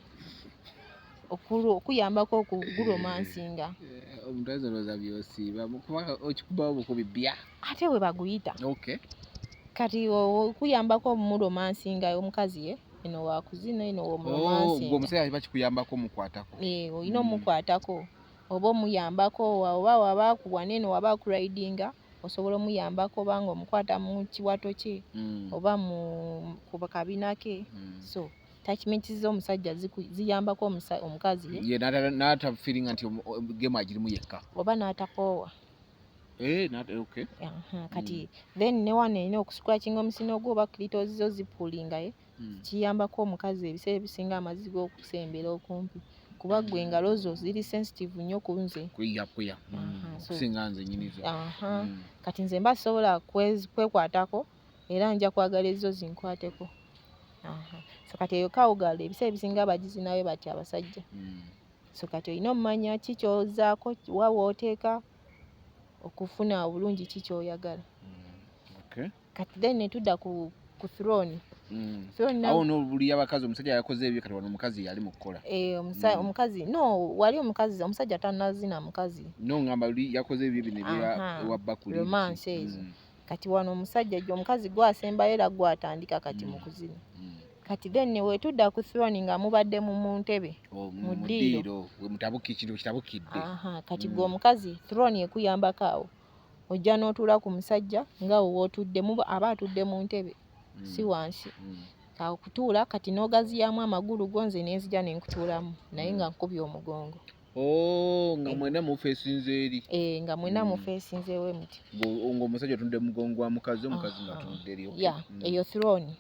okuyambako okuguromansinga. Eh, omuntu ayinza olowooza byosiiba kubanga okikubawo bukubi bya. Ate we baguyita. Okay. Kati okuyambako muromansinga omukazi, ye eno wakuzina eno Oh, gwe womuromansinga. Omusajja kiba kikuyambako mukwatako. Eh, olina omukwatako oba omuyambako, oba waba akuwana eno, waba akuridinga, osobola omuyambako oba nga omukwata mu kiwato kye oba mu ku kabina ke. So attachment z'omusajja ziyambako omukazi ye. Ye n'atafiiringa nti game agirimu yekka. Oba n'atakoowa. Eh, okay. Aha, kati then ne wano erina okuscratchinga omusino gwo oba clitoris zo zipulinga, ye kiyambako omukazi ebiseera ebisinga amazzi g'okusembera okumpi, kuba gwe engalo zo ziri sensitive nnyo ku nze. Kweya kweya. Aha, Okusinga nze nyinizo. Aha. Kati nze mba sisobola kwekwatako, era nja kwagala ezo zinkwateko. Aha. So kati eyo cowgirl ebiseera ebisinga bagizinayo bati abasajja. So kati olina omumanya ki ky'ozaako, wa w'oteeka okufuna obulungi ki ky'oyagala. Okay. Kati then ne tudda ku throne. Throne Awo n'obuli abakazi, omusajja yakoze ebyo, kati wano omukazi yali mu kukola. Eh, omukazi no, wali omukazi, omusajja tannazina mukazi. No, ngamba luli yakoze ebyo bino ebya ewa bakuli. Romance ezo. Kati wano omusajja gye omukazi gwasembayo era gwatandika kati mu kuzina. Kati then wetudda ku throne nga mubadde mu ntebe. Oh, Mu mu ddiiro. ddiiro we mutabuki, kintu kitabukidde. Aha, kati gwe omukazi throne ekuyambako awo, ojja n'otuula ku musajja nga wo wootudde, aba atudde mu ntebe, si wansi. Awo kutuula kati n'ogaziyamu amagulu go, nze nenzija ne nkutuulamu naye nga nkubye omugongo. Oh, nga mwena mufeesinze eri. Eh, nga mwena mufeesinzeewo muti. Ng'omusajja otunudde mu mugongo gwa mukazi, omukazi Aha. ng'atunudde eri. Okay. Ya, eyo throne.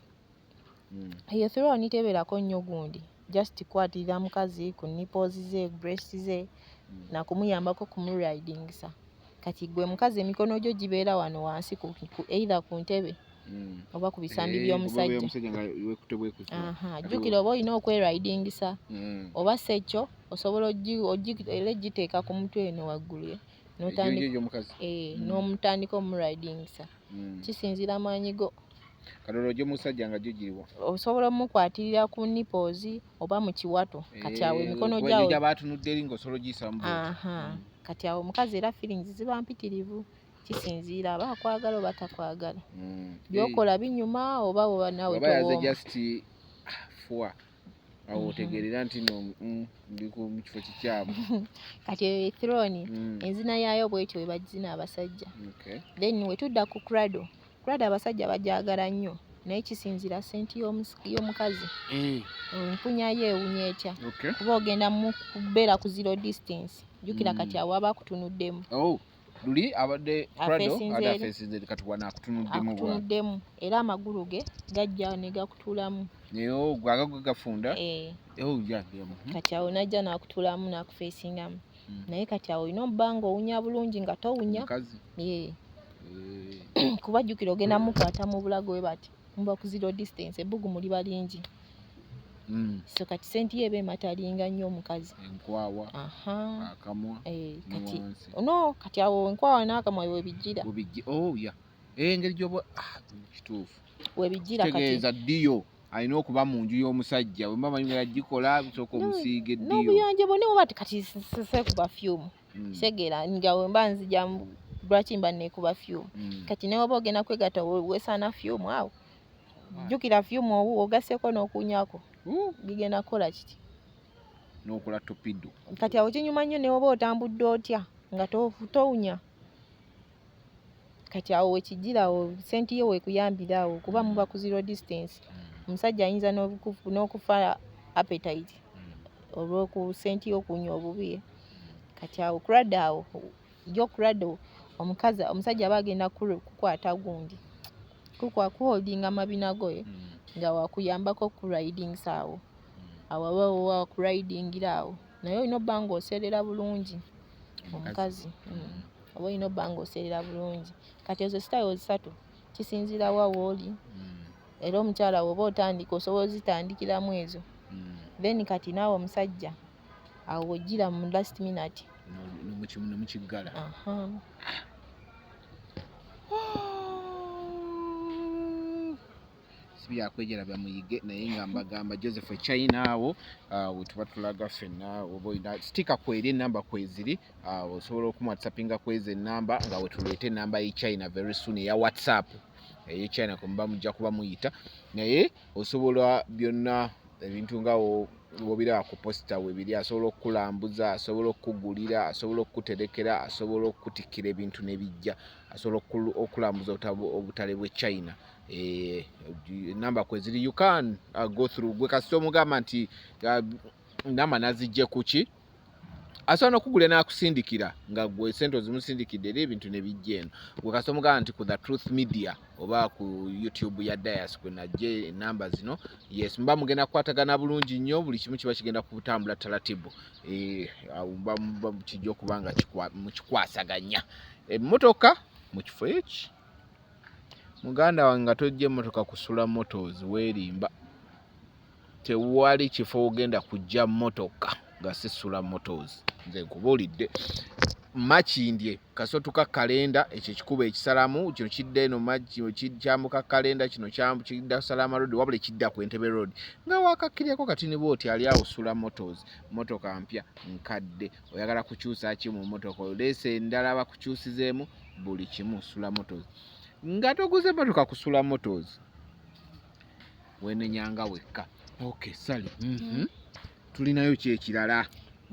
Eyo throne tebeerako nnyo gundi, just kwatirira mukazi ku nipples ze, breast ze, nakumuyambako kumuridingisa. Kati gwe mukazi emikono gyo gibeera wano wansi ku either ku ntebe oba ku bisambi Eh, by'omusajja. omusajja nga wekute bwekuze. Aha, jjukira oba olina okweridingisa, oba si ekyo osobola era ogiteeka ku mutwe eno waggulu ye n'otandika Egy'omukazi. eh, n'omutandika omuridingisa. Kisinziira maanyi go. Kati olwo egy'omusajja nga gyo giriwa? Osobola omukwatirira ku nipples oba mu kiwato. Kati awo Eh, emikono kuba gyawo egyo gy'aba atunudde eri ng'osobola ogiyisaamu bw'oti. Aha. Kati awo omukazi era feelings ziba mpitirivu, kisinziira aba akwagala oba takwagala. By'okola binyuma oba naawe Oba yaze towooma. just fwa awo otegeerera nti no, ndi mu kifo kikyamu. Kati eyo throne, enzina yaayo bwetyo bwe bagizina abasajja. Okay. Then we tudda ku cradle. Cradle abasajja bagyagala nnyo, naye kisinziira scent y'omukazi. Eh, Empunya ye ewunya etya? Okay. Kuba ogenda mu kubeera ku zero distance. Jjukira kati awo aba akutunuddemu. Oh, luli abadde cradle, Afeesinze ate eri. afeesinze eri, kati wano akutunuddemu bw'ati. Akutunuddemu era amagulu ge gajja ne gakutuulamu. Naye oh, gwe agago gafunda. Eh, Oh, yeah. Kati awo n'ajja n'akutuulamu n'akufeesingamu. Naye kati awo olina obba ng'owunya bulungi, nga towunya. Mukazi. Ye. Eh, Kuba jjukira ogenda mukwata mu bulago we bati, muba ku zero distance, ebbugumu liba lingi. So kati scent ye eba ematalinga nnyo omukazi. Enkwawa, Aha. akamwa, Eh, ne kati wansi. no, kati awo enkwawa n'akamwa webijjira. Bubijji. Oh, yeah. Eh, engeri gy'oba kituufu. Webijjira kati. Kitegeeza ddiyo alina okuba mu nju y'omusajja, bwe mba manyi nga yagikola, sooka omusiiga eddiyo. N'obuyonjo bwo ne bati kati sekuba fume. Kitegeera nga we mba nzija lwaki mba neekuba fume. Kati ne woba ogenda kwegatta weesaana fume awo. Jjukira fume ogasseeko n'okunyako, bigenda kukola kiti? N'okola torpedo. Kati awo kinyuma nnyo ne woba otambudde otya nga towunya. Kati awo wekijjira, awo scent ye weekuyambira awo, kuba muba ku zero distance. Omusajja ayinza n'okufa appetite olw'oku scent y'okunywa obubi. Kati awo cradle, awo yo cradle, omukazi omusajja aba agenda kukwata gundi kuholdinga amabina go ye, nga wakuyambako kuridingisa awo. Awo aba wakuridingira awo, naye olina obba ng'oseerera bulungi omukazi. Oba olina obba ng'oseerera bulungi. Kati ezo styles ssatu, kisinziira wa w'oli. Era omukyala bw'oba otandika osobola ozitandikiramu ezo. Then kati naawe omusajja awo w'ojjira mu last minute. Ne mukiggala. Aha. Si byakwejera, byamuyige, naye nga mbagamba Joseph Echina awo wetuba tulaga ffenna. Oba olina sticker kweri, enamba kweziri, osobola okumwhatsappinga kwezi enamba, nga wetuleeta enamba y'Echina very soon eya WhatsApp ey'Echina kwemuba mujja kuba muyita. Naye osobola byonna ebintu nga wobiraba ku poster webiri. Asobola okukulambuza, asobola okukugulira, asobola okukuterekera, asobola okukutikkira ebintu nebijja, asobola okulambuza obutale bw'e China. Enamba kweziri, you can go through. Gwe kasita omugamba nti namba nazijje kuki, asobola n'okugula n'akusindikira nga gwe sente ozimusindikidde, era ebintu ne bijja eno. Gwe kasita omugamba nti ku The Truth Media oba ku YouTube ya Dias kwe najje enamba zino, yes, muba mugenda kukwatagana bulungi nnyo. Buli kimu kiba kigenda kutambula taratibu. Awo muba kijja okuba nga mukikwasaganya. Emmotoka mu kifo eki, muganda wange, nga tojja emmotoka kusula Motors, weerimba. Tewali kifo ogenda kujja mmotoka nga sisula Motors. Nze nkubuulidde, Makindye kasotuka kalenda, ekyo ekikubo ekisalamu kino kidda eno, kyambuka kalenda kino kidda Salama Road, wabula ekidda ku Entebbe Road, nga wakakkiryako katini bwoti, ali awo Sula Motors. Motoka mpya, nkadde, oyagala kukyusa ki mu motoka, oleese endala bakukyusizeemu, buli kimu Sula Motors. Nga toguze motoka ku Sula Motors, wenenyanga wekka. Okay, Sali, Tulinayo ki ekirala?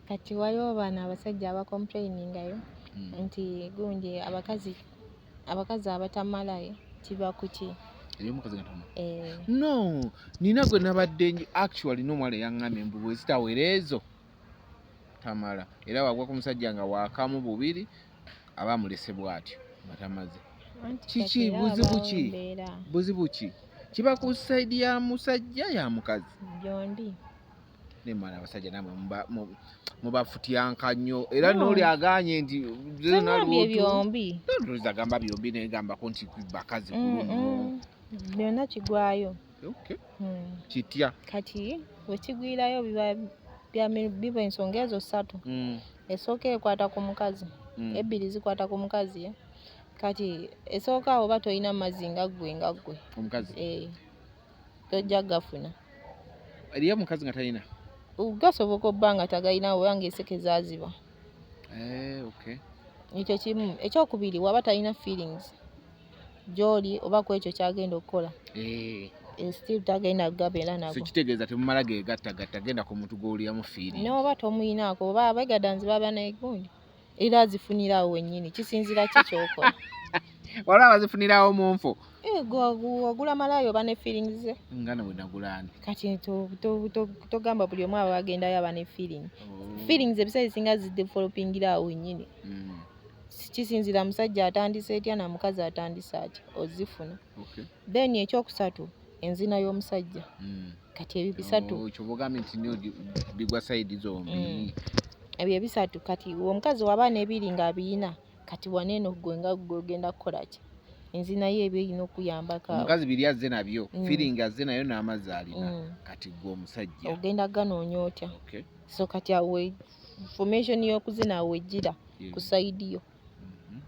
Kati waliwo bano abasajja abacomplainingayo nti gundi abakazi abatamalayo kiba kuki? Eri omukazi nga tamala? Eh. No, nina gwe nabadde actually n'omuwala eyaŋŋambye mbu bwe zitawera ezo tamala, era wagwa ku musajja nga waakamu bubiri aba amulese bw'atyo nga tamaze. Anti Kiki? kati era Buzibu wabaawo ki? embeera. Buzibu ki? Kiba ku side ya musajja, ya mukazi? Byombi. Nemala abasajja namwe mubafutyanka nnyo era. No. N'oli aganye nti Sengambye byombi. Agamba byombi, naye gambako nti bakazi ku luno. Byonna kigwayo. Okay. Kitya? Kati wekigwirayo biba ensonga ezo ssatu. Esooka ekwata ku mukazi, ebbiri zikwata ku mukazi, eh. Kati esooka, oba tolina mazzi nga ggwe omukazi, eh, tojja gafuna. Eriyo omukazi nga talina? Gasoboka obba nga tagalina oba nga enseke zaaziba. Eh, okay. Ekyo kimu. Ekyokubiri, waba talina feelings gy'oli oba ku ekyo kyagenda okukola, eh, still tagenda kugabeera So nago. kitegeeza temumala gegattagatta, genda ku muntu gw'oliyamu feeling. N'oba tomuyinaako, oba abegadanzi baba negundi era azifunira awo wennyini, kisinzira ki kyokola. Waliwo abazifunirawo mu nfo. Eh, ogula malaayo oba ne feelings ze. Nga nawe nagulaani. Kati togamba buli omu aba agendayo aba ne feeling. Feelings ebiseera ebisinga zidevelopingira awo wennyini. Kisinzira musajja atandise etya na mukazi atandise atya ozifuna. Then ekyokusatu, enzina y'omusajja. Kati ebyo bisatu. Oh, kyoba ogambye nti nyo bigwa side zombi. Ebyo ebisatu. Kati omukazi waba n'ebiri ng'abiyina, kati waneeno gwe nga gwe ogenda kukola ki? Enzina ye eba erina okuyambako awo. Omukazi biri azze nabyo, feeling azze nayo n'amazzi alina. Kati gwe omusajja ogenda ganoonya otya? Okay. So kati awo formation y'okuzina awo ejjira ku side yo.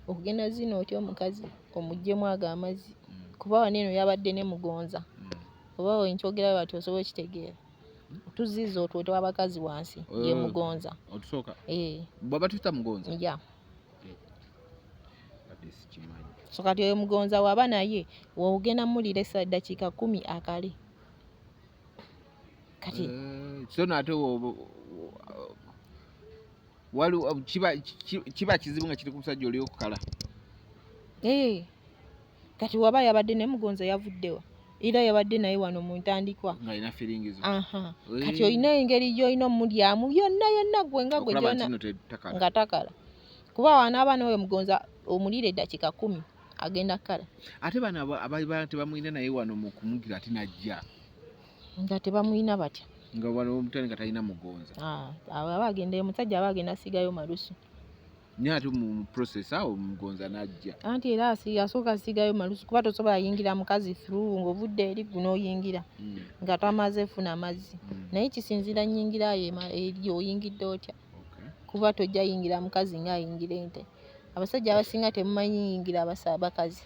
Okugenda zina otya omukazi omuggyemu ago amazzi? Kuba waneeno yabadde ne mugonza, oba wenkyogera bati osobola okitegeera, tuziza otwo otw'abakazi wansi, ye mugonza. Otusooka? Eh. Bwaba tuyita mugonza? Ya. Badde sikimanyi. So kati oyo mugonza waba naye wogenda mulira eddakiika 10 akale kati. Eh, so nate waliwo kiba kizibu nga kiri ku musajja oli okukala. Eh, kati waba yabadde ne mugonza yavuddewa, era yabadde naye wano mu ntandikwa. Nga alina feeling zo. Aha. Eh. Kati olina engeri gy'olina omulyamu yonna yonna gwe nga gwe okulaba gyona nti nno tetakala. Nga takala, kuba wanaaba n'oyo mugonza omulira eddakiika 10 agenda kukala. Ate bano ababa tebamulina naye wano mu kumugira ate najja Nga tebamulina batya? Nga wano omutani nga talina mugonza. Ah, abo aba agenda, omusajja aba agenda asigayo malusu. Naye ate mu process awo mugonza najja. Anti era asooka asigayo malusu, kuba tosobola yingira mukazi through ng'ovudde eri guno oyingira nga tamaze funa mazzi. Naye kisinziira nnyingira yo eri oyingidde otya. Kuba tojja yingira mukazi ng'ayingira ente. Abasajja abasinga temumanyi yingira abakazi.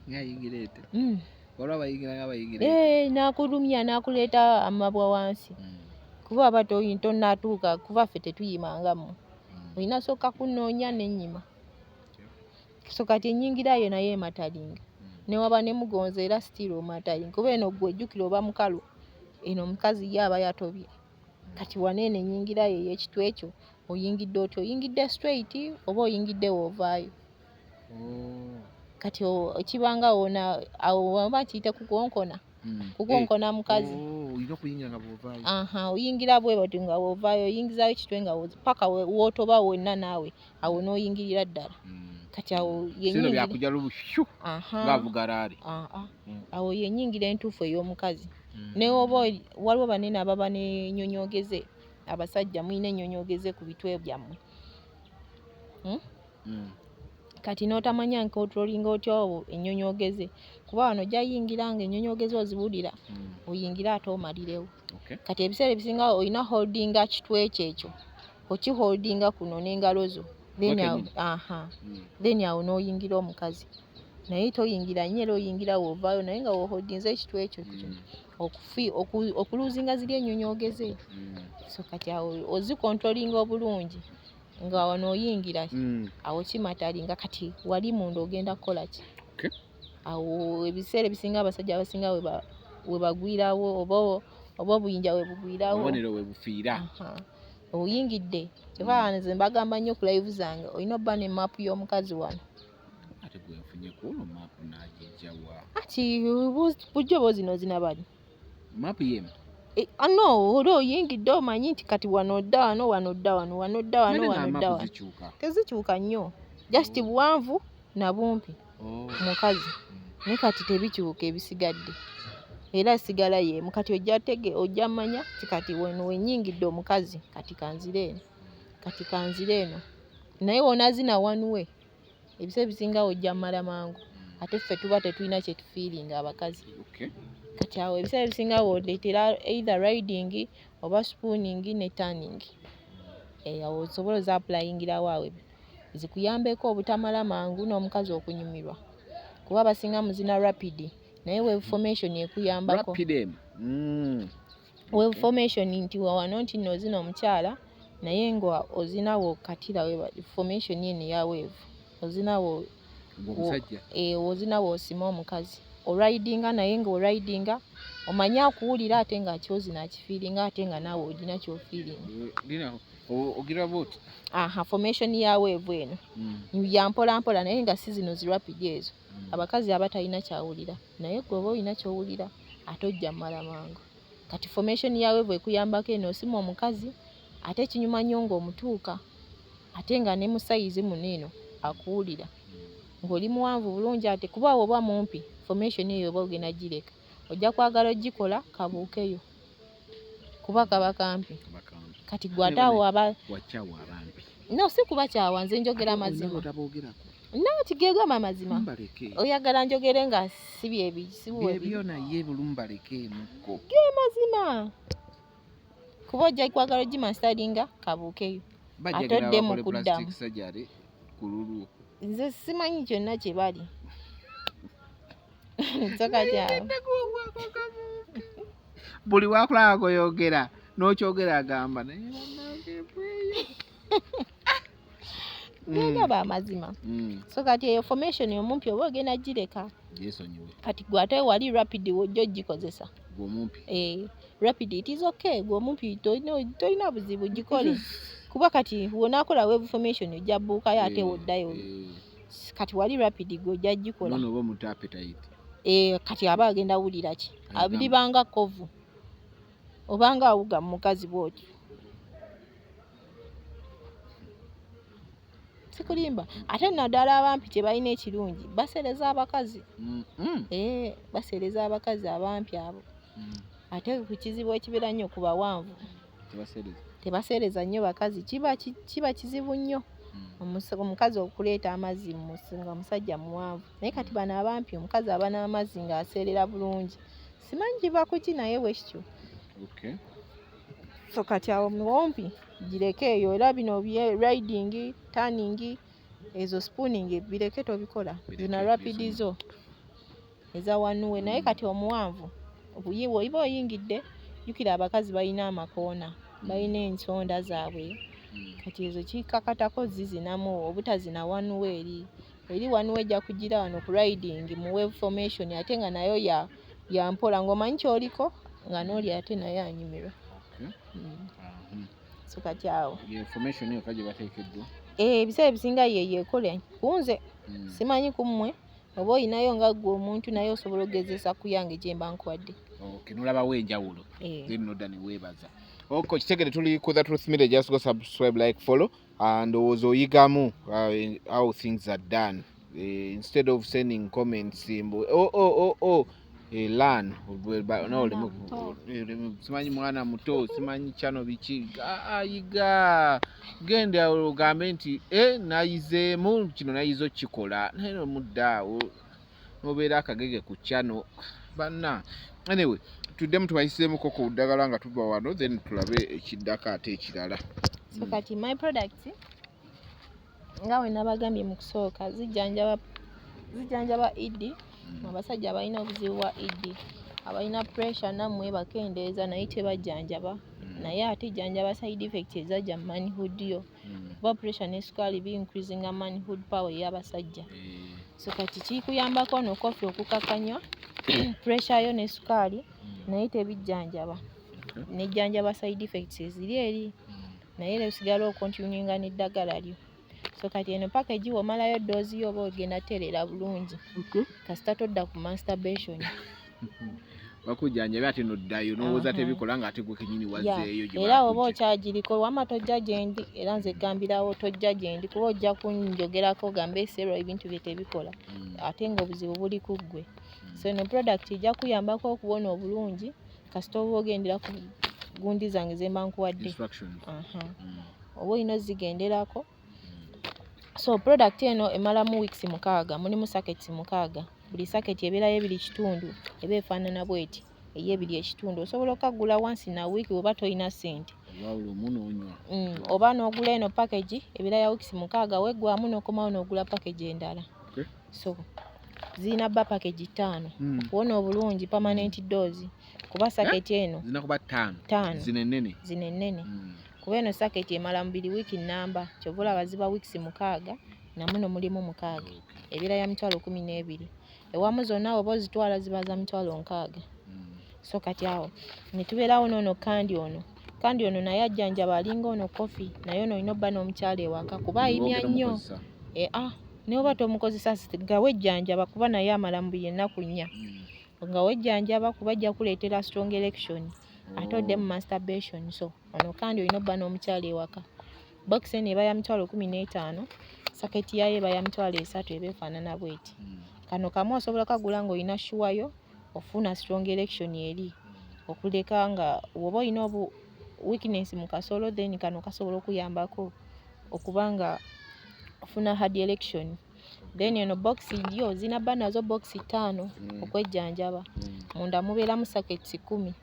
Ng'ayingira ente. Waliwo abayingira nga bayingira ente. Eh, n'akulumya n'akuleeta amabwa wansi. Kuba aba tonnatuuka, kuba ffe tetuyimanga mmwe. Olina sooka kunoonya n'ennyima. So kati ennyingira yo naye ematteringa. Ne waba ne mugonza era still omatteringa. Kuba eno ggwe ojjukira oba mukalu, eno omukazi ye aba yatobye. Kati wano eno ennyingira yo ey'ekitwe ekyo oyingidde otya? Oyingidde straight oba oyingidde w'ovaayo? Oh. Kati kibanga wona awo oba kiyite kukonkona. Kukonkona mukazi. Oh, olina okuyingira nga bw'ovaayo. Aha, oyingira bwe bati nga w'ovaayo, oyingizaayo ekitwe nga paka w'otoba wonna naawe, awo n'oyingirira ddala. Kati awo Sino yennyingira byakujja lubushu Aha. ng'avuga rally. Aha. Awo yennyingira entuufu ey'omukazi. Ne woba waliwo banene ababa n'ennyonyoogeze, abasajja mulina ennyonyoogeze ku bitwe byammwe. Kati n'otamanya ncontrollinga otya obwo ennyonyoogeze, kuba wano ojja yingira ng'ennyonyoogeze oziwulira, oyingire ate omalirewo. Kati ebiseera ebisinga olina holdinga kitwe kyo ekyo, okiholdinga kuno n'engalo zo. Then awo, Kennyini. aha. Then awo n'oyingira omukazi. Naye toyingira nnyo era oyingira w'ovaayo naye nga w'oholdinze ekitwe ekyo okulosinga ziri ennyonyoogeze. So kati awo ozicontrollinga obulungi nga wano oyingira, awo kimatteringa. Kati wali munda ogenda kukola ki? Awo ebiseera ebisinga abasajja abasinga we bagwirawo oba obuyinja we bugwirawo. Obubonero we bufiira. Aha. Oyingidde. Kyova nze mbagamba nnyo ku live zange olina obba ne map y'omukazi wano. Ate gwe nfunye ku olwo map n'agijja wa? Ati bulijjo oba ozinoozina bali. Map y'emu? No, oli oyingidde omanyi nti kati wano odda wano, wano odda wano, wano odda wano, Naye wano nga odda map wano. zikyuka. Tezikyuka nnyo. Just buwanvu na bumpi mukazi. Naye kati tebikyuka ebisigadde. Era sigala y'emu. Kati ojja mmanya nti kati wano wennyingidde omukazi kati kanzire eno, kati kanzire eno. Naye w'onaazina one way, ebiseera ebisinga ojja mmala mangu. Ate ffe tuba tetulina kye tufeelinga abakazi. Kati awo ebiseera ebisinga w'oleetera either riding oba spooning ne turning. Awo osobola ozaapplyingirawo awo zikuyambeko obutamala mangu n'omukazi okunyumirwa. Kuba abasinga muzina rapid, naye wave formation ekuyambako. Rapid emu. Wave formation nti wano nti nno ozina omukyala naye nga ozina w'okkatira formation eno eya wave. Ozina Ng'omusajja. Ozina w'osima omukazi. Oridinga naye ng'oridinga omanyi akuwulira ate nga ky'ozina akifeelinga ate nga naawe olina ky'ofeelinga. Lina ogira bw'oti. Aha, formation ya wave eno. Ya mpola mpola naye nga si zino zi rapid ezo. Abakazi aba talina ky'awulira naye ggwe oba olina ky'owulira ate ojja mmala mangu. Kati formation ya wave ekuyambako eno osima omukazi ate kinyuma nnyo ng'omutuuka ate nga ne mu sayizi muno eno akuwulira. Ng'oli muwanvu bulungi ate kuba bw'oba mumpi formation eyo oba ogenda gireka. Ojja kwagala ogikola kabuukeyo kuba kaba kampi. Kati ggwe ate awo aba Wakyawa abampi. No, si kubakyawa, nze njogera mazima. Otaboogerako. No, kigegamba amazima. Mbaleke. Oyagala njogere nga si byebi, si bwebi. Byebyo naye bulumbaleke emukko. Ge mazima. Kuba ojja kwagala ogimasteringa kabuukeyo. Ate Bajjagala odde mu bakole kuddamu. plastic surgery ku lulwo. Nze simanyi kyonna kye bali. So kati awo. Buli wakulaba goyogera n'okyogera agamba naye bannange embweyo. Gegaba amazima. So kati eyo formation omumpi oba ogenda gireka. Yeesonyiwe. Kati gwe ate wali rapid w'ojja ogikozesa. Gwe omumpi. Rapid it is okay, gwe omumpi tolina buzibu gikole. Kuba kati bw'onaakola wave formation ojja bbuukayo ate w'oddayo. Kati wali rapid gwe ojja gikola. Nono oba omuntu appetite. Kati aba agenda wulira ki? Agamba. Abiribanga kkovu. Obanga awuga mu mukazi bw'otyo. Sikulimba. Ate naddala abampi kye balina ekirungi basereza abakazi. Basereza abakazi abampi abo. Ate ku kizibu ekibeera nnyo ku bawanvu. Tebasereza. Tebasereza nnyo bakazi. Kiba kizibu nnyo. Omukazi okuleeta amazzi nga musajja muwanvu. Naye kati bano abampi omukazi aba n'amazzi ng'aseerera bulungi. Simanyi kiva ku ki naye bwe kityo. Okay. So kati awo muwompi gireke eyo, era bino bye riding, turning, ezo spooning bireke, tobikola. Bireke, Zina rapid byesonyiwe. zo eza wanuwe. Naye kati omuwanvu oba oyingidde, jjukira abakazi balina amakoona, balina ensonda zaabwe. Kati ezo kikakatako zizinamu obutazina wanuwe. Eri wanuwe ejja kugira wano ku riding mu wave formation, ate nga nayo ya mpola, ng'omanyi kyoliko nga n'oli ate naye anyumirwa. So kati awo Information yokka gye bateekeddwa. Ebiseera ebisinga ye yeekola kunze. Simanyi kummwe oba oyinayo nga ggwe omuntu, naye osobola okugezesa ku yange gye mba nkuwadde. Okay, nolabawo enjawulo. Eh. Then nodda ne weebaza. Okay, kitegere tuli ku The Truth Media. Just go subscribe, like, follow. Ndowooza oyigamu how things are done, instead of sending comments mbu oh, oh, oh, oh. Learn. No, Muto. Simanyi mwana muto, simanyi kyano biki. Ah, ah, yiga, genda ogambe nti nayizeemu kino, nayize okukikola, naye nomudda awo nobeera akagege ku kyano banna. Anyway, tuddemu tubayiseemuko ku ddagala nga tuva wano, then tulabe ekiddako ate ekirala. So kati my products, nga we nabagambye mu kusooka, zijjanjaba ED, abasajja abalina obuzibu bwa ED, abalina pressure nammwe bakendeeza, naye tebajjanjaba. Naye ate ejjanjaba side effect ezajja mu manhood yo, kuba pressure ne sukaali bi increasinga manhood power ey'abasajja. So kati kikuyambako no coffee okukakanya pressure yo ne sukaali, naye tebijjanjaba. Nejjanjaba side effects eziri eri, naye era osigala ocontinuinga n'eddagala lyo. So kati eno package womalayo dose yo oba ogenda tereera bulungi, kasita todda ku masturbation. Bakujjanjabi ate noddayo nowooza tebikola, ng'ate gwe kenyini wazzeeyo gye Era oba bakujja. okyagiriko, wamma tojja gyendi. Era nze gambirawo tojja gyendi, kuba ojja kunjogerako ogambe eseerwa ebintu bye tebikola, ate ng'obuzibu buli ku ggwe. So eno product ejja kuyambako okuwona obulungi, kasita oba ogendera ku gundi zange ze mba nkuwadde. Instructions. Aha. Oba olina ozigenderako. So product eno emalamu weeks 6, mulimu sachets 6. Buli sachet ebeerayo 2.5, eba efaanana bweti ey'ebiri ekitundu. Osobola okukagula once in a week bw'oba tolina ssente. Oba lumu n'onywa. Oba n'ogula eno package ebeera ya weeks 6, weggwamu n'okomawo n'ogula package endala. So zirina bba package 5 okuwona obulungi, permanent dose, kuba sachet eno Zirina kuba 5? 5. Zino ennene? Zino ennene. Kuba eno sachet emala mubiri wiiki nnamba, kyova olaba ziba weeks 6, namuno mulimu 6. Ebeera ya 120,000. Ewamu zonna oba ozitwala ziba za 60,000. So kati awo ne tubeerawo n'ono candy. Ono candy ono naye ajjanjaba, alinga ono coffee, naye ono olina obba n'omukyala ewaka kuba ayimya Ogenda nnyo. omukozesa. Ah, ne oba tomukozesa nga wejjanjaba, kuba naye amala mubiri ennaku 4. Nga wejjanjaba, kuba ajja kuleetera strong erection ate odde mu masturbation. So ono kandi olina obba n'omukyala ewaka. Box eno eba ya 15,000, sachet yaayo eba ya 30,000, eba efaanana bweti. Kano kamu osobola kagula ng'olina sure yo ofuna strong erection eri okuleka nga woba olina obu weakness mu kasolo, then kano kasobola okuyambako okuba nga ofuna hard erection. Then eno box yo zina bba nazo box 5 okwejjanjaba. Munda mubeeramu sachets 10,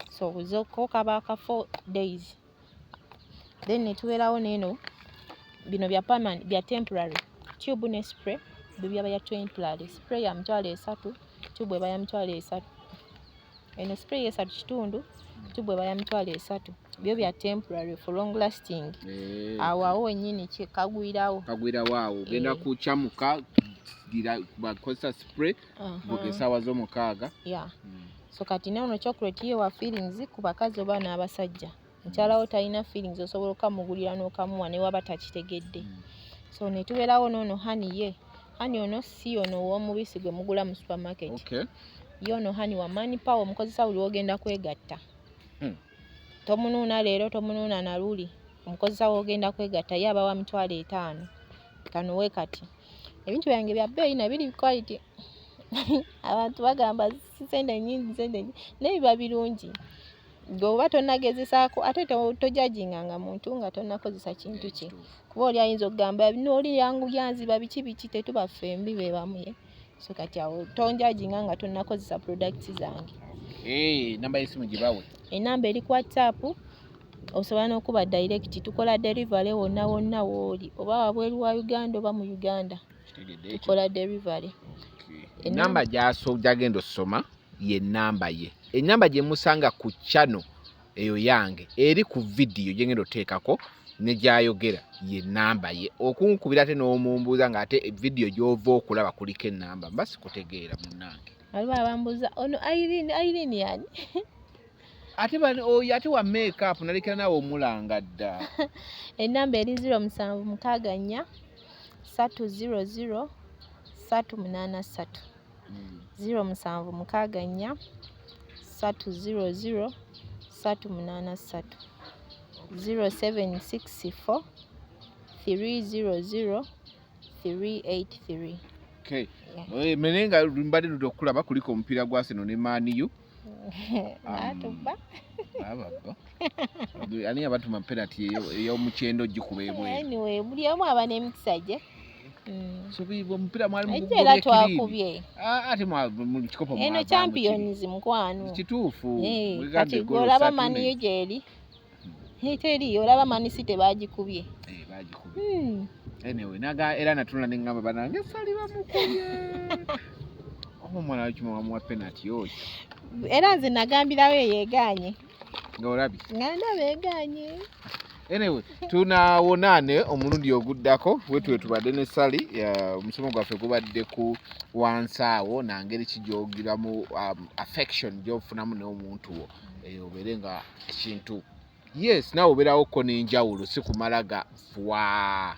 so ko kaba ka 4 days. Then ne tubeerawo n'eno, bino bya permanent, bya temporary, tube ne spray byo byaba ya temporary. Spray ya 30,000, tube eba ya 30,000. Eno spray 3.5, tube eba ya 30,000. Byo bya temporary. For long lasting, awo awo wennyini kagwirawo. Kagwirawo awo, ogenda kukyamuka gira bakozesa spray buga essaawa z'omukaaga. Yeah. So kati nono chocolate ye wa feelings ku bakazi oba n'abasajja. Mukyala wo talina feelings, osobola okamugulira n'okamuwa ne waba takitegedde. So ne tubeerawo n'ono honey. Ye honey ono si ono ow'omubisi gwe mugula mu supermarket. Ye ono honey wa man power, omukozesa buli w'ogenda kwegatta. Tomunuuna leero, tomunuuna na luli, omukozesa w'ogenda kwegatta. Ye aba wa 50,000. Kano we kati ebintu byange bya bbeeyi na biri quality. Abantu bagamba sente nnyingi, sente nnyingi, naye biba birungi. Gwe oba tonnagezesaako, ate tojudginganga muntu nga tonnakozesa kintu kye, kuba oli ayinza okugamba nooli yangu yanziba biki biki. Tetuba ffembi be bamu ye. So kati awo tonjudginga nga tonnakozesa products zange. Namba y'essimu gibawe. Enamba eri ku WhatsApp. Osobola n'okuba direct, tukola delivery wonna wonna w'oli, oba wabweru wa Uganda oba mu Uganda. Kitegedde ekyo. Tukola delivery. Enamba gyagenda osoma ye namba ye, enamba gye musanga ku channel eyo yange eri ku vidiyo gyengenda oteekako ne gyayogera ye namba ye. Okunkubira ate n'omumbuuza ng'ate vidiyo gy'ova okulaba kuliko enamba, mba sikutegeera munnange. Waliwo abambuuza ono Irene, Irene yani? Ate oyo ate wa makeup nalekera naawe omulanga dda. Enamba eri 0764 300 383. 0764 300 383, 0764 300 383. Okay. Yeah. Eh, naye nga mbadde ludde okulaba kuliko omupiira gwa Arsenal ne Man U. Baatubba. Bababba. Ani abatuma penalty ey'omukyendo gikuba ebweru? Anyway, buli omu aba n'emikisa gye. So omupiira mwali Ejjo era twakubye. Ah, ate mu kikopo Eno mwavaamu champions mukwano. kiri. Kituufu. Eh, Mwegadde kati goolo olaba ssatu Man U gyeri. Eh, teri, olaba Man City bagikubye. Eh, bagikubye. Anyway, naga era natunula ne ŋŋamba banange Sali bamukubye. Oba omwana wakima wamuwa penalty oyo. Era nze nagambirawo eyo egaanye. Nga olabye. Nga ndaba egaanye. Anyway, tunawonaane omulundi oguddako wetwe tubadde ne Sali. Omusomo gwaffe gubadde ku wansi awo nangeri ki gyogiramu affection gy'ofunamu n'omuntu wo. Eh, obeere nga ekintu yes naawe obeerawokko n'enjawulo, si kumala ga fuwa.